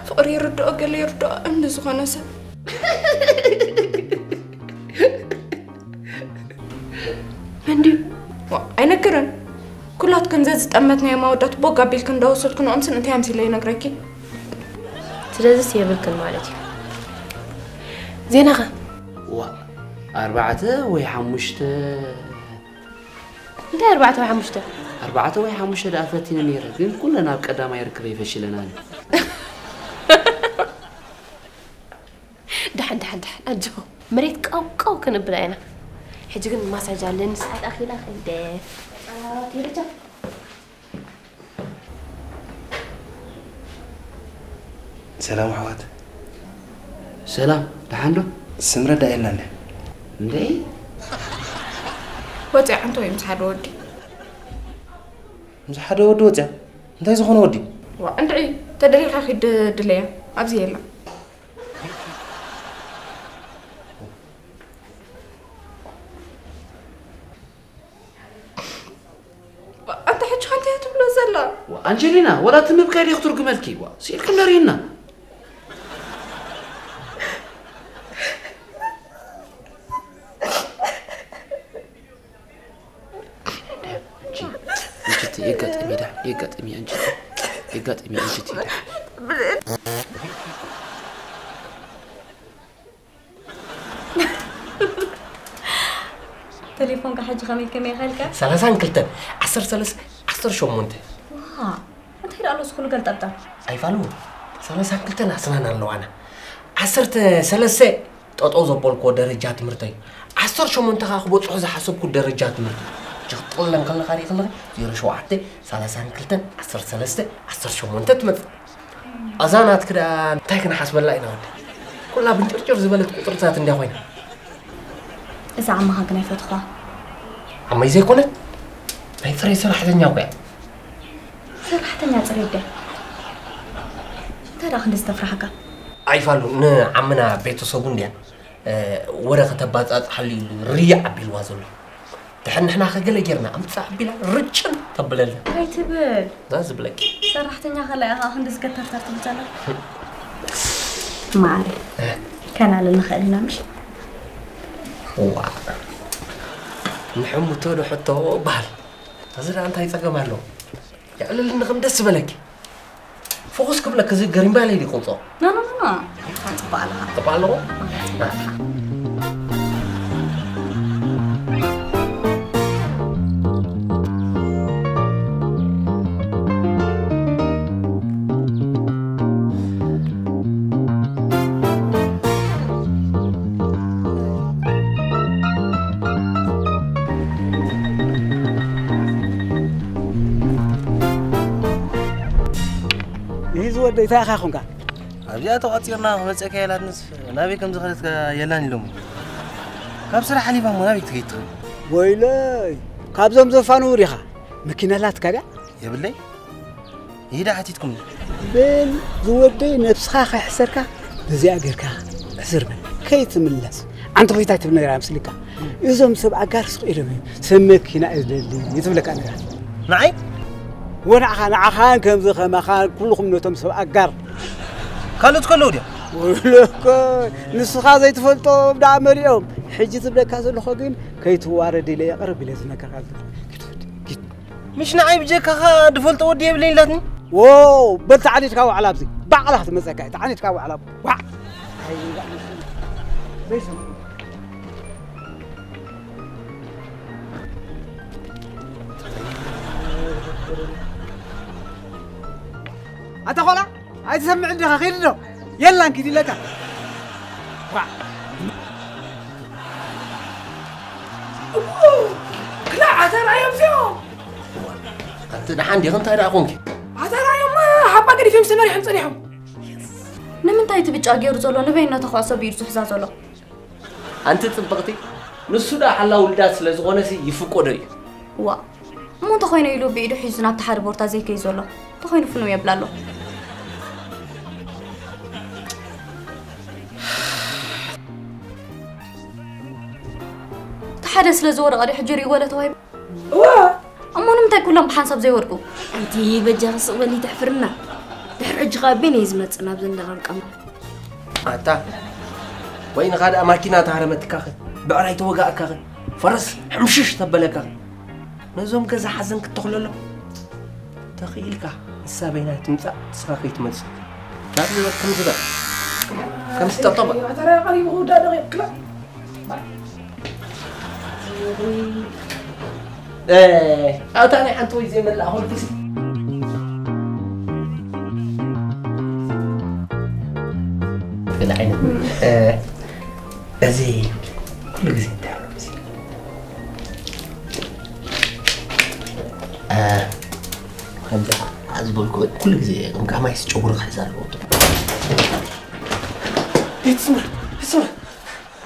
ፍቕሪ ይርድኦ ገለ ይርድኦ እምኒ ዝኾነ ሰብ። መን ድዩ? ዋ፣ ኣይነግርን። ኩላትክን ዘዝጠመትናዮም ኣወዳት ቦግ ኣቢልክን እንዳወሰድክንኦምስን እንታይ ኣምሲለ ይነግረኪ? ስለዚስ የብልክን ማለት እዩ። ዜናኸ? ዋ፣ ኣርባዕተ ወይ ሓሙሽተ። እንታይ ኣርባዕተ ወይ ሓሙሽተ? ኣርባዕተ ወይ ሓሙሽተ ደኣ ፈቲነ ነይረ፣ ግን ኩለን ኣብ ቀዳማይ ርክበይ ፈሽለናኒ። ደሓን ደሓን ደሓን ኣጆ። መሬት ቀውቀው ክንብላ ኢና። ሕጂ ግን ማሳጅ ኣለኒ፣ ሰዓት ኣኺላ ከይደ። ቴለቻ። ሰላም ኣሕዋት። ሰላም፣ ደሓን ዶ? ስምረት ደኣ የላን ድያ? እንዴ? ወፂኣ ዓንቶ ወይ ምስ ሓደ ወዲ። ምስ ሓደ ወዲ ወፂኣ? እንታይ ዝኾነ ወዲ? ዋ፣ እንድዒ፣ ተደሊኻ ኺድ ድለያ። ኣብዚ የላ። ኣንታ ሕጂ ከ እንታይ እያ ትብሎ ዘላ? ዋ፣ ኣንጀሊና፣ ወላ እቲ ምብካይ ድዩ ክትርጉመልኪ? ዋ፣ ስኢልኪ ንርኢና። ኣንጀቲ፣ የጋጥም ኢዳ፣ የጋጥም እያ ኣንጀቲ፣ የጋጥም እያ ኣንጀቲ ኢዳ። ቴሌፎንካ ሕጂ ከመይ ከመይ ይኸልካ? ሰላሳን ክልተን፣ ዓሰርተ ሰለስተ፣ ዓሰርተ ሸሞንተ። ዋ፣ እንታይ ደኣ ኣሎስ ኩሉ ገልጠብጠብ? ኣይፋሉ፣ ሰላሳን ክልተን ኣስናን ኣለዋና። ዓሰርተ ሰለስተ ጠጠው ዘበልኩዎ ደረጃ ትምህርተይ። ዓሰርተ ሸሞንተ ከዓ ክበፅሖ ዝሓሰብኩ ደረጃ ትምህርተይ። ሕጂ ክትጥቕልለን ከለኻ ርኢ ከለኺ፣ ዜሮ ሸውዓተ፣ ሰላሳን ክልተን፣ ዓሰርተ ሰለስተ፣ ዓሰርተ ሸሞንተ ትመፅእ። ኣዛ ናትኪ ደኣ እንታይ ክንሓስበላ ኢና ወዲ? ኩላ ብንጭርጭር ዝበለት ቁፅርታት እንድያ ኮይና። እዛ ዓማኻ ግን ኣይፈትኹዋ። ዓማይ ዘይኮነት ናይ ፍሬ ሰራሕተኛ እኮ እያ። ሰራሕተኛ ፅሬት ድያ? እንታይ ደኣ ክንዲ ዝተፍራሕካ? ኣይፋሉ ንዓምና ቤተሰቡ እንድያ፣ እ፣ ወረ ከተባፃፅሓሉ ኢሉ ርያዕ ኣቢልዋ ዘሎ። ድሕር ንሕና ከገለ ጌርና ኣምፃእ ኣቢላ ርጭን ተብለልና። እንታይ ትብል? እዛ ዝብለኪ። ሰራሕተኛ ከላ ኢኻ ክንዲ ዝገተርተር ትብል ዘላ። ማዕረ፣ እ። ከናልል ንኽእል ኢና ምሽ? ዋ። ንሕሙቶ ዶ ሕቶ በሃል። እዚ ደኣ እንታይ ጸገም ኣለዎ? የዕልልኒ ከም ደስ ዝበለኪ። ፎኩስ ክብለኪ እዚ ገሪምባለይ ድዩ ቅንጾ? ኖ፣ ኖ፣ ኖ፣ ኖ። ጽቡቕ ኣለኻ። ጽቡቕ ኣለዎ? ይህ ዝወደይ እንታይ ኢኻ ኾንካ? ኣብዚኣ ተቋጺርና ክመጸካ የላትንስ ናበይ ከም ዝኸደትካ የላን ኢሎሞ። ካብ ስራሕ ሓሊፋ እሞ ናበይ ክትከይድ ትኽእል? ወይለይ፣ ካብዞም ዘፋንዉ ዲኻ? መኪና ኣላትካ ድያ? የብለይ። ይዳ ሓቲትኩም። በል ዝወደይ፣ ነብስኻ ከይሕሰርካ በዚኣ ጌርካ ሕስር በል። ከይትምለስ። ኣንቲ ኾይታይ ትብል ነራ ምስልካ። እዞም ሰብ ኣጋር ስቕ ኢሎም እዮም። ሰብ መኪና እዩ ዝደሊ ትብለካ ነራ። ንዓይ? ወናዕኻ፣ ንዓኻን ከምዚ ኸማኻን ኩልኹም ነቶም ሰብ ኣጋር። ካልኦት ከለዉ ድዮም? ወለኮ፣ ንስኻ ዘይትፈልጦም ደኣ መሊኦም። ሕጂ ዝብለካ ዘለኹ ግን ከይትዋረድ ኢለ እየ ቅርብ ኢለ ዝነገርካ ዘለኹ። ኪድ፣ ኪድ፣ ኪድ። ምሽ ንዓይ ብጀካኻ ድፈልጦ ወዲ የብለይን ኢላትኒ? ዎ፣ በል ተዓኒድካ ዋዕላ ኣብዚ። ባዕላ ክትመጸካ እየ። ተዓኒድካ ዋዕላ። ዋዕ። ኣይ፣ ዋዕ። ዘይሰምዑ። ኣታ ኾላ፣ ኣይትሰምዕን ዲኻ? ኺድ ዶ? የላን ኪድ ኢለካ። ዋ። እዎ፣ ክላ ኣታ ርኣዮም እዚኦም። ኣንቲ ደሓን ዲኺ? እንታይ ደኣ ኾንኪ? ኣታ ርኣዮም፣ ሓባ ገዲፎም ተመሪሖም ጸኒሖም። ንምንታይ እቲ ብጫ ገይሩ ዘሎ ንበይኑ ነቲ ኩዕሶ ብኢዱ ዝሕዛ ዘሎ? ኣንቲ ጽብቕቲ፣ ንሱ ደኣ ሓላ ውልዳት ስለ ዝኾነሲ ይፍቆዶ እዩ። ዋ፣ እሞ እንተኾይኑ ኢሉ ብኢዱ ሒዙ ናብቲ ሓደ ቦርታ ዘይከይ ዘሎ፣ እንተኾይኑ ፍንው የብላ ኣሎ። እቲ ሓደ ስለ ዝወደቐ ድዩ ሕጂ ርእይዎ ለተዋሂቡ? እዋ! እሞ ንምንታይ ኩሎም ብሓንሳብ ዘይወድቁ? ኣንቲ በጃኺ ስቕ በሊ ተሕፍርና። ድሕሪ ሕጂ ኸኣ ኣበይ እየ ዝመጽእ ናብ ዘንደቐርቀማ? ኣታ፣ ወይንኻ ደኣ ማኪና ተሃረመትካኸ፣ ብዕራይ ተወጋእካኸ፣ ፈረስ ሕምሽሽ ተበለካኸ። ነዞም ገዛ ሓዘን ክትተኽለሎም ተኽኢልካ፣ ንሳ በይና ትምጻእ፣ ንስኻ ከይትመጽእ። ካብ ዝበል ከም ዝበል፣ ከም ዝጠጠበ። ኣታ ደኣ ቀሪቡ ክውዳእ ደቒቕካ። እ፣ ኣብታ ናይ ሓንቲ ወይ ዘይመላእ ሆልኩሲ። ገለ ዓይነት፣ እ፣ እዚ ኩሉ ግዜ እንታይ ኣሎ እዚ? እ፣ ከምዚ ዝበልኩ ኩሉ ግዜ ከም ካማይስ ጨጉሪ ክሕዝ ኣለዎ። ቤት ስማ፣ ስማ።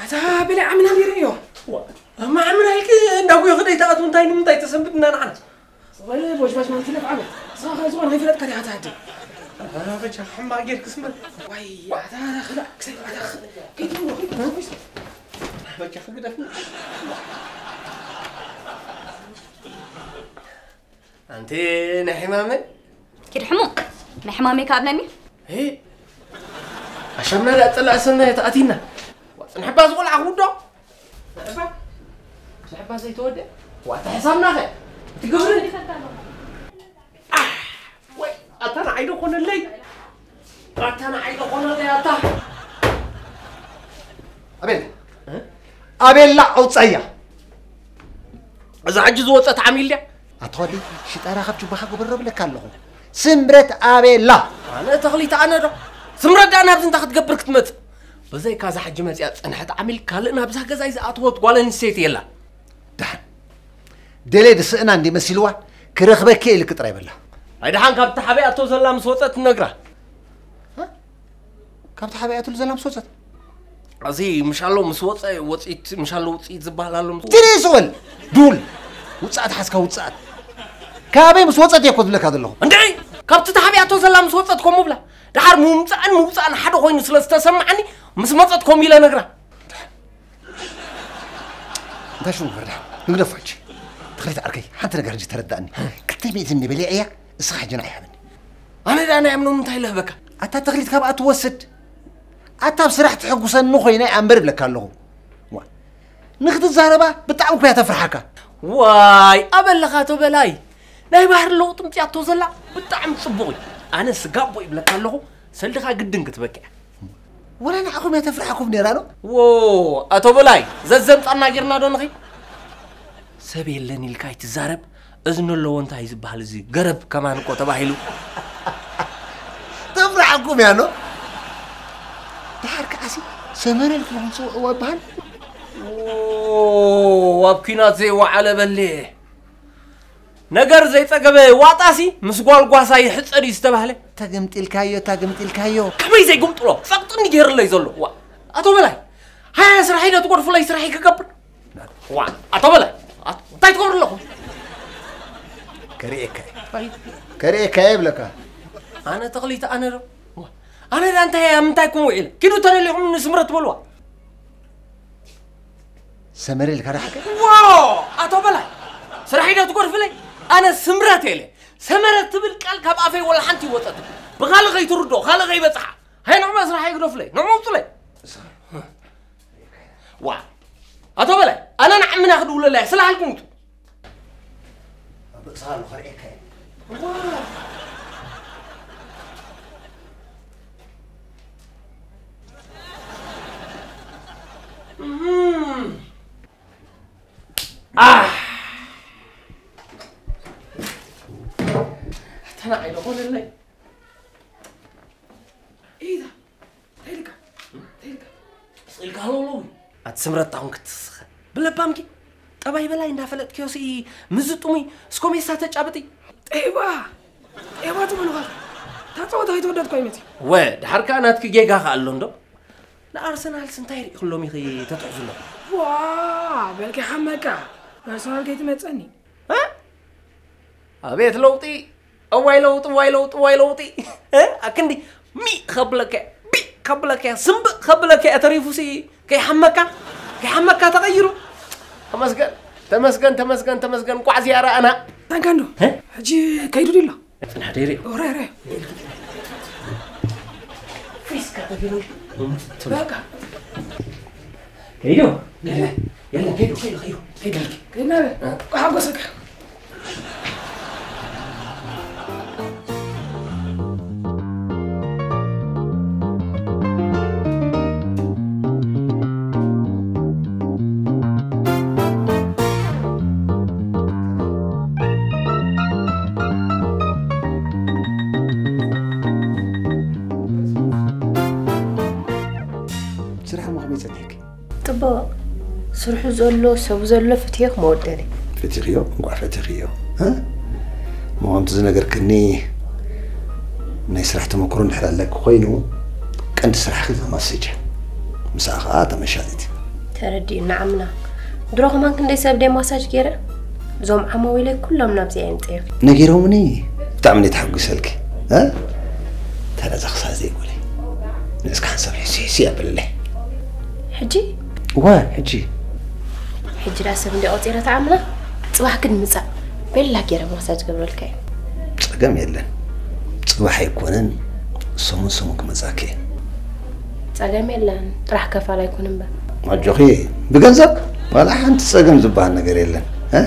ኣታ በላይ ዓምና ነይሩ እዮ። ዋ፣ ኣማ ዓምና ኢልክ እንዳጉዮ ክደይ ተኣትው እንታይ ንምንታይ ተሰንብድና ንዓና? ወለ ቦሽባሽ ማለት ትለፍ ዓመት። ስኻ ዝኾነ ከይፈለጥካ ዲኻ ትሃድም? ኣታ በጃ ሕማቕ ጌርክ ስመ። ዋይ፣ ኣታ ክላ፣ ክሰይ፣ ኣታ ኽ-፣ ከይትብሎ፣ ከይትብሎ፣ ከይትብሎ። በጃ ክግደፍ። ኣንቲ ናይ ሕማመይ? ኪድ ሕሙቕ፣ ናይ ሕማመይ ከኣብለኒ? ሄ፣ ኣሻምና ደኣ ጸላእ ሰናይ ተኣቲና። ዋ፣ ጽንሕባ ዝቖልዓ ክውዶ? ንሕባ? ንሕባ ዘይተወደ? ዋ፣ እቲ ሕሳብና ኸ? እቲ ግብሪ? ኣሕ፣ ወይ፣ ኣታ ንዓይ ዶ ኮነለይ? ኣታ ንዓይ ዶ ኮነለይ ኣታ? ኣቤላ። እ? ኣቤላ ኣውጻያ። እዛ ሕጂ ዝወጸት ዓሚል ድያ? ኣታ ወዲ ሽጣራ ካብ ጁባኻ ግበሮ ብለካ ኣለኹ። ስምረት ኣቤላ። ኣነ ተኽሊት ኣነ ዶ? ስምረት ደኣ ናብዚ እንታይ ክትገብር ክትመጽእ? ብዘይካ እዛ ሕጂ መጺኣ ጸንሐት ዓሚል ካልእ ናብዛ ገዛይ ዝኣተወት ጓል ኣንስተይቲ የላን። ደሓን። ደሌ ድስእና እንዲ መሲልዋ ክረኽበኪ እየ ኢልኪ ጥራይ በላ። ኣይ ደሓን ካብቲ ሓቢኣቶ ዘላ ምስ ወጸት ትነግራ። እ? ካብቲ ሓቢኣትሉ ዘላ ምስ ወጸት? እዚ ምሻሎ ምስ ወፀ ወፂት ምሻሎ ውፅኢት ዝበሃል ኣሎ ምስ- ትንእስ በል። ዱል። ውፅኣት ሓዝካ ውፅኣት። ካበይ ምስ ወፀት እየ እኮ ዝብለካ ዘለኹ። እንድዒ፣ ካብቲ ተሓቢኣቶ ዘላ ምስ ወፀት ከምኡ ብላ። ደሓር ምምፃእን ምውፃእን ሓደ ኮይኑ ስለ ዝተሰማዓኒ ምስ መፀት ከምኡ ኢለ ነግራ። እንታይ ሽሙ ፈርዳ? ንግደፎ ሕጂ። ተኽሊት ዓርከይ፣ ሓንቲ ነገር እንጂ ተረዳእኒ። ክልተ ሚእቲ እንበልያ እያ፣ እስኻ ሕጂ ንዓይ ሃበኒ። ኣነ ደኣ ናይ ኣምኖም እንታይ ልህበካ? ኣታ ተኽሊት ካብኣ ትወስድ። ኣታ ኣብ ስራሕ ትሕጉሰኒ ኮይና እያ እምበር እብለካ ኣለኹ። ዋ፣ ንኽትዛረባ ብጣዕሚ እኮ እያ ተፍርሓካ። ዋይ፣ ኣበለኻ ኣቶ በላይ። ናይ ባህሪ ለውጢ ምፅያቶ ዘላ ብጣዕሚ ፅቡቕ እዩ። ኣነ ስጋቦ ይብለካ ኣለኹ፣ ሰልድኻ ግድን ክትበኪ እያ። ወላ ንዓኹም እያ ተፍርሓኩም ነይራ ዶ? ዎ፣ ኣቶ በላይ፣ ዘዘምፃና ጌርና ዶ ንኺድ? ሰብ የለን ኢልካ ኣይትዛረብ፣ እዝኒ ኣለዎ እንታይ ዝበሃል እዚ ገረብ ከማን እኮ ተባሂሉ። ተፍርሓኩም እያ ዶ? ደሓር ከዓሲ ሰመረ ኢልኩም ክንፅውዕዎ ይበሃል? ዎ፣ ኣብ ኲናት ዘይወዓለ በሌ። ነገር ዘይጸገበ ዋጣሲ ምስ ጓል ጓሳ ይሕጸድ እዩ ዝተባህለ። ተገምጢልካዮ፣ ተገምጢልካዮ። ከመይ ዘይግምጥሎ? ጸቕጥኒ ገይርለይ ዘሎ። ዋ፣ ኣቶ በላይ፣ ሃያ ስራሐይ ዶ ትጎድፉለይ ስራሐይ ክገብር? ዋ፣ ኣቶ በላይ፣ ኣቶ፣ እንታይ ትገብሩ ኣለኹም? ከርእየካ እየ። ከርእየካ እየ እብለካ። ኣነ ተኽሊት፣ ኣነ ዶ? ዋ፣ ኣነ ዳ እንታይ እየ፣ ኣብ ምንታይ ክም ውዒለ? ኪዱ ተደሊኹም ንስምረት ትበልዋ። ሰመረ ኢልካ ዶ ሓቀ? ዎ! ኣቶ በላይ፣ ስራሐይ ዶ ትጎድፍለይ? ኣነ ስምረት እየ ኢለ። ሰመረ ትብል ቃል ካብ ኣፈይ ወላ ሓንቲ ይወጸት። ብኻልእ ከይትርድኦ፣ ካልእ ከይበጽሓ። ሃይ ንዕመ ስራሐይ ግደፉለይ፣ ንዕመ ውጹለይ። ዋ! ኣቶ በላይ፣ ኣነ ንዓምና ክድውለላ እየ፣ ስለ ሃልኩም ውጹ። ኣብ ርእስኻ ኣሎ ከርእየካ እየ። ዋ! እህም። ኣህ! ተናቒለ ኮነለይ። ኢዳ፣ እንታይ ኢልካ? እንታይ ኢልካ? ስቕ ኢልካ ሃለውለው። ኣቲ ስምረት ኣኹን ክትስኸ። ብለባምኪ፣ ጠባይ በላይ እንዳፈለጥክዮ ሲ ምዝ ጥሙይ እስኮሜሳ ተጫብጢ። ጤባ! ጤባ ትብሉኻ። እታ ጸወታ ከይተወደት እኮ ይመጽእ። ወ፣ ድሓር ከኣ ናትኪ ጌጋ ከኣ ኣሎ እንዶ። ንኣርሰናልስ እንታይ ርኢኽሎም ኢኺ ተትሕዙ ኣለኹም? ዋ፣ በልኪ ሓመካ። ፐርሶናል ከይትመጸኒ። እ? ኣቤት ለውጢ! እዋይ ለውጢ፣ እዋይ ለውጢ፣ እዋይ ለውጢ! እ? ኣክንዲ ሚ ከብለከ፣ ቢ ከብለከ፣ ስምብእ ከብለከ፣ ተሪፉሲ ከይሓመካ፣ ከይሓመካ ተቐይሩ። ተመስገን፣ ተመስገን፣ ተመስገን፣ ተመስገን፣ ቋዕ እዚኣ ረኣና። ታንካንዶ፣ እ? ሕጂ ከይዱ ድሎ? ጽናሕ ደይረ። ኦረ፣ ኦረ። ፍሪስካ ተገይሩ። በቃ። ከይዱ? የለ፣ የለ፣ ከይዱ፣ ከይዱ፣ ከይዱ፣ ከይዱ። ከይድና በል። እ? ቋሕ ሓጎሰካ። ስራሕ እሞ ከመይ ጸኒሕኪ? ጽቡቕ። ስርሑ ዘሎ፣ ሰቡ ዘሎ ፈትየዮ ክመወደኒ። ፈቲኽዮ? እንቋዕ ፈቲኽዮ። እ? እሞ ከምቲ ዝነገርክኒ ናይ ስራሕ ተመክሮ እንድሕር ኣለኪ ኮይኑ፣ ቀንዲ ስራሕኺ እዛ ማሰጅ እያ። ምስኣ ኸኣ እታ መሻጢት። ተረዲኡና ዓምና። ድሮ ከማን ክንደይ ሰብ ደይ ማሳጅ ገይረ? እዞም ዓማዊለይ ኩሎም ናብዚኣ እዮም ጸይሮም። ነጊሮምኒ ብጣዕሚ እየ ተሓጒሰልኪ። እ? ተረዛ ክሳብ ዘይጎለይ። ንእስካ ሓንሳብ ሕሲ ሕሲ ኣበለለይ። ሕጂ? እወ፣ ሕጂ። ሕጂ ደኣ ሰብ እንደ ቆጺረ ተዓምና? ጽባሕ ግን ምጻእ። ቤላ ገይረ ማሳጅ ገብረልካ እዩ። ጸገም የለን። ጽባሕ ኣይኮነን፣ ሰሙን ሰሙን ክመጻኪ እየ። ጸገም የለን። ጥራሕ ከፋል ኣይኮን እምበር። ኣጆኺ፣ ብገንዘብ ዋላ ሓንቲ ጸገም ዝበሃል ነገር የለን። እ?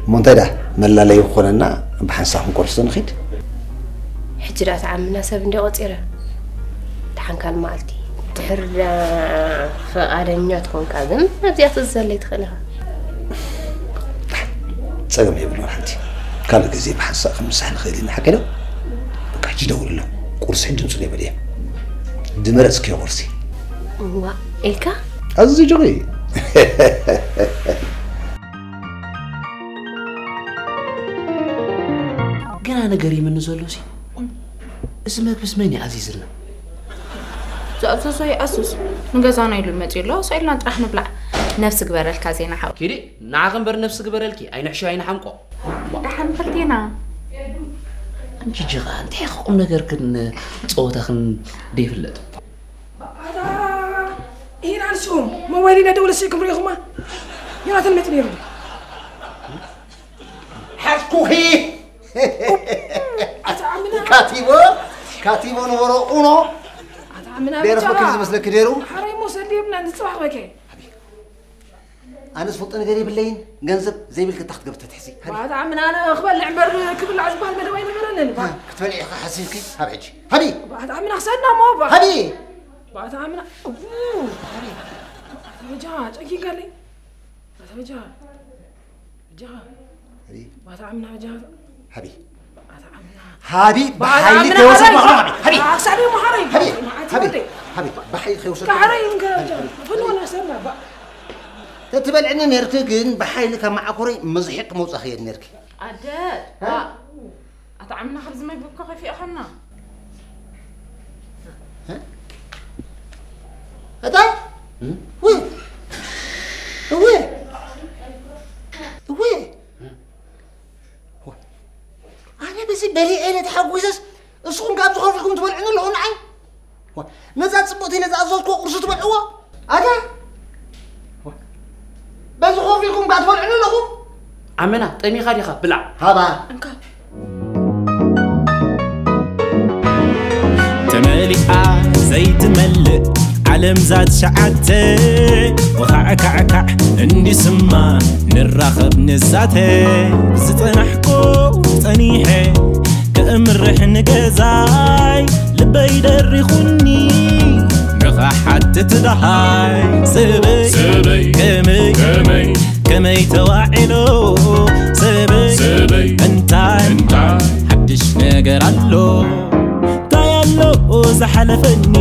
እሞ እንታይ ደኣ መላለዪ ክኾነና ብሓንሳብ ክንቆርሶ ንኺድ? ሕጂ ደኣ ተዓምና ሰብ እንደ ቆጺረ። ደሓን ካልእ መዓልቲ። ድሕር ፍቓደኛ ትኾንካ ግን ኣብዚኣ ትእዘዘለይ ትኽእል ኢኻ። ጸገም የብሉን ሓንቲ። ካልእ ግዜ ብሓንሳእ ክንምሳሕ ንኽእል ኢና፣ ሓቂ ዶ? በቃ ሕጂ ደውልሎም። ቁርሲ ሕጂ ምጹ ይበል እየ። ዝመረጽክዮ ቁርሲ። እዋ፣ ኢልካ? ኣዝዩ ጅቂ። ገና ነገር ይምኒ ዘሎ ሲ። እዚ መግብስ መን እዩ ኣዚዝልና? ዝኣዘዞ ይኣዝዝ። ንገዛና ኢሉ መፂኡ ኣሎ። ሰው ኢልና ጥራሕ ንብላዕ። ነብሲ ግበረልካ ዜና ሓው። ኪዲ፣ ንዓኺ እምበር ነብሲ ግበረልኪ። ኣይንሕሾ ኣይንሓምቆ። ደሓን ክልቴና። ኣንቺ ጅኻ፣ እንታይ ኢኺ ቁም ነገር ክን ጸወታ ክን ደይፍለጥ? ኣታ፣ ኢራን ሱም፣ ሞባይል ኢና ደውለ ስልክም ርኢኹማ? ዮናታን መፂኡ ነይሩ። ሓዝኩኺ። ኣታ ዓምና። ካቲቦ፣ ካቲቦ ንበሮ ኡኖ። ኣታ ዓምና ቤረስ ብቻ። ወኪል ዝመስለኪ ነይሩ። ሓረይ ሞ ሰዲብና ንጽባሕ በከ። ኣነ ዝፈልጦ ነገር የብለይን። ገንዘብ ዘይብልኪ እንታይ ክትገብሪ ተትሕዚ? ሃዲ። ኣታ ዓምና ኣነ ክበልዕ እምበር ክብላዕ ዝበሃል መደብ ኣይነበረንን። ባ- ክትበልዒ ኢኻ ሓሲብኪ? ሃብ ሕጂ። ሃዲ። ኣታ ዓምና ክሰድና ሞ ባ- ሃዲ። ኣታ ዓምና። እዉ። ሃዲ። ኣታ በጃ ጨኪንካለይ። ኣታ በጃ። በጃ። ሃዲ። ኣታ ዓምና በጃ። ሃዲ። ኣታ ዓምና። ሃዲ። ባዕላ ብሓይሊ ዓምና ከይወሰድኩ ሓረይ። ሃዲ። ኣክሳሪ ሞ ሓረይ። ሃዲ። መዓት ሃዲ። ወደይ። ሃዲ። ብሓይሊ ከይወሰድኩ። ካሕረይ እንከ በጃ። ሃዲ። ፍንወና ሰድና ባ- ተትበልዕኒ ነርኪ ግን ብሓይሊ ካብ መዓኮረይ መዝሒቅ መውጻኺ የድ ነርኪ። ኣደ፣ ሃ? ባ-፣ ኣታ ዓምና ካብዚ ማይ ቡኮ ከፊእኻና። ሃ? ኣታ? እም? ወይ! ወይ! ወይ! ኣነ በዚ በሊዐ ኢለ ተሓጒሰስ፣ እስኹም ካብ ዝኸፍልኩም ትበልዑኒ ኣለኹም ንዓይ? ዋ፣ ነዛ ጽብቕቲ ነዛ ኣዘዝኩዎ ቁርሲ ትበልዕዎ? ኣታ? ዋ፣ በዚ ኮፍ ኢልኩም ከኣ ትበልዑኒ ኣለኹም? ኣመና፣ ጠሚኻ ዲኻ? ብላዕ። ሃባ። እንካ። ተመሊኣ ዘይትመልእ ዓለም ዛት ሸዓተ፣ ወኻዕካዕካዕ እንዲስማ ንራኸብ ንዛተ። ዝጸናሕኩ ጸኒሐ ከእምርሕ ንገዛይ ልበይ ደሪኹኒ ንኸሓትት ደሃይ። ሰበይ ሰበይ ከመይ ከመይ ከመይ ተዋዒሎ ሰበይ ሰበይ እንታይ እንታይ ሓድሽ ነገር ኣሎ? እንታይ ኣሎ ዝሓለፈኒ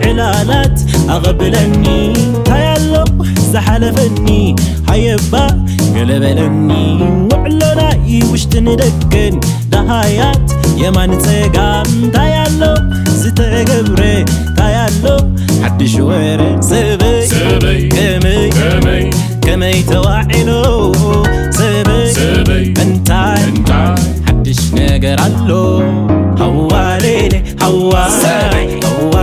ዕላላት ኣቐብለኒ? እንታይ ኣሎ ዝሓለፈኒ ሃየባ ገለ በለኒ? ውዕሎ ናይ ውሽጥን ደገን ደሃያት የማን ጸጋም እንታይ ኣሎ ዝተገብረ? እንታይ ኣሎ ሓድሽ ወረ? ሰበይ ሰበይ ከመይ ከመይ ከመይ ተዋዒሎ ሰበይ ሰበይ እንታይ እንታይ ሓድሽ ነገር ኣሎ? ሃዋሌሌ ሃዋ ሰበይ ሃዋ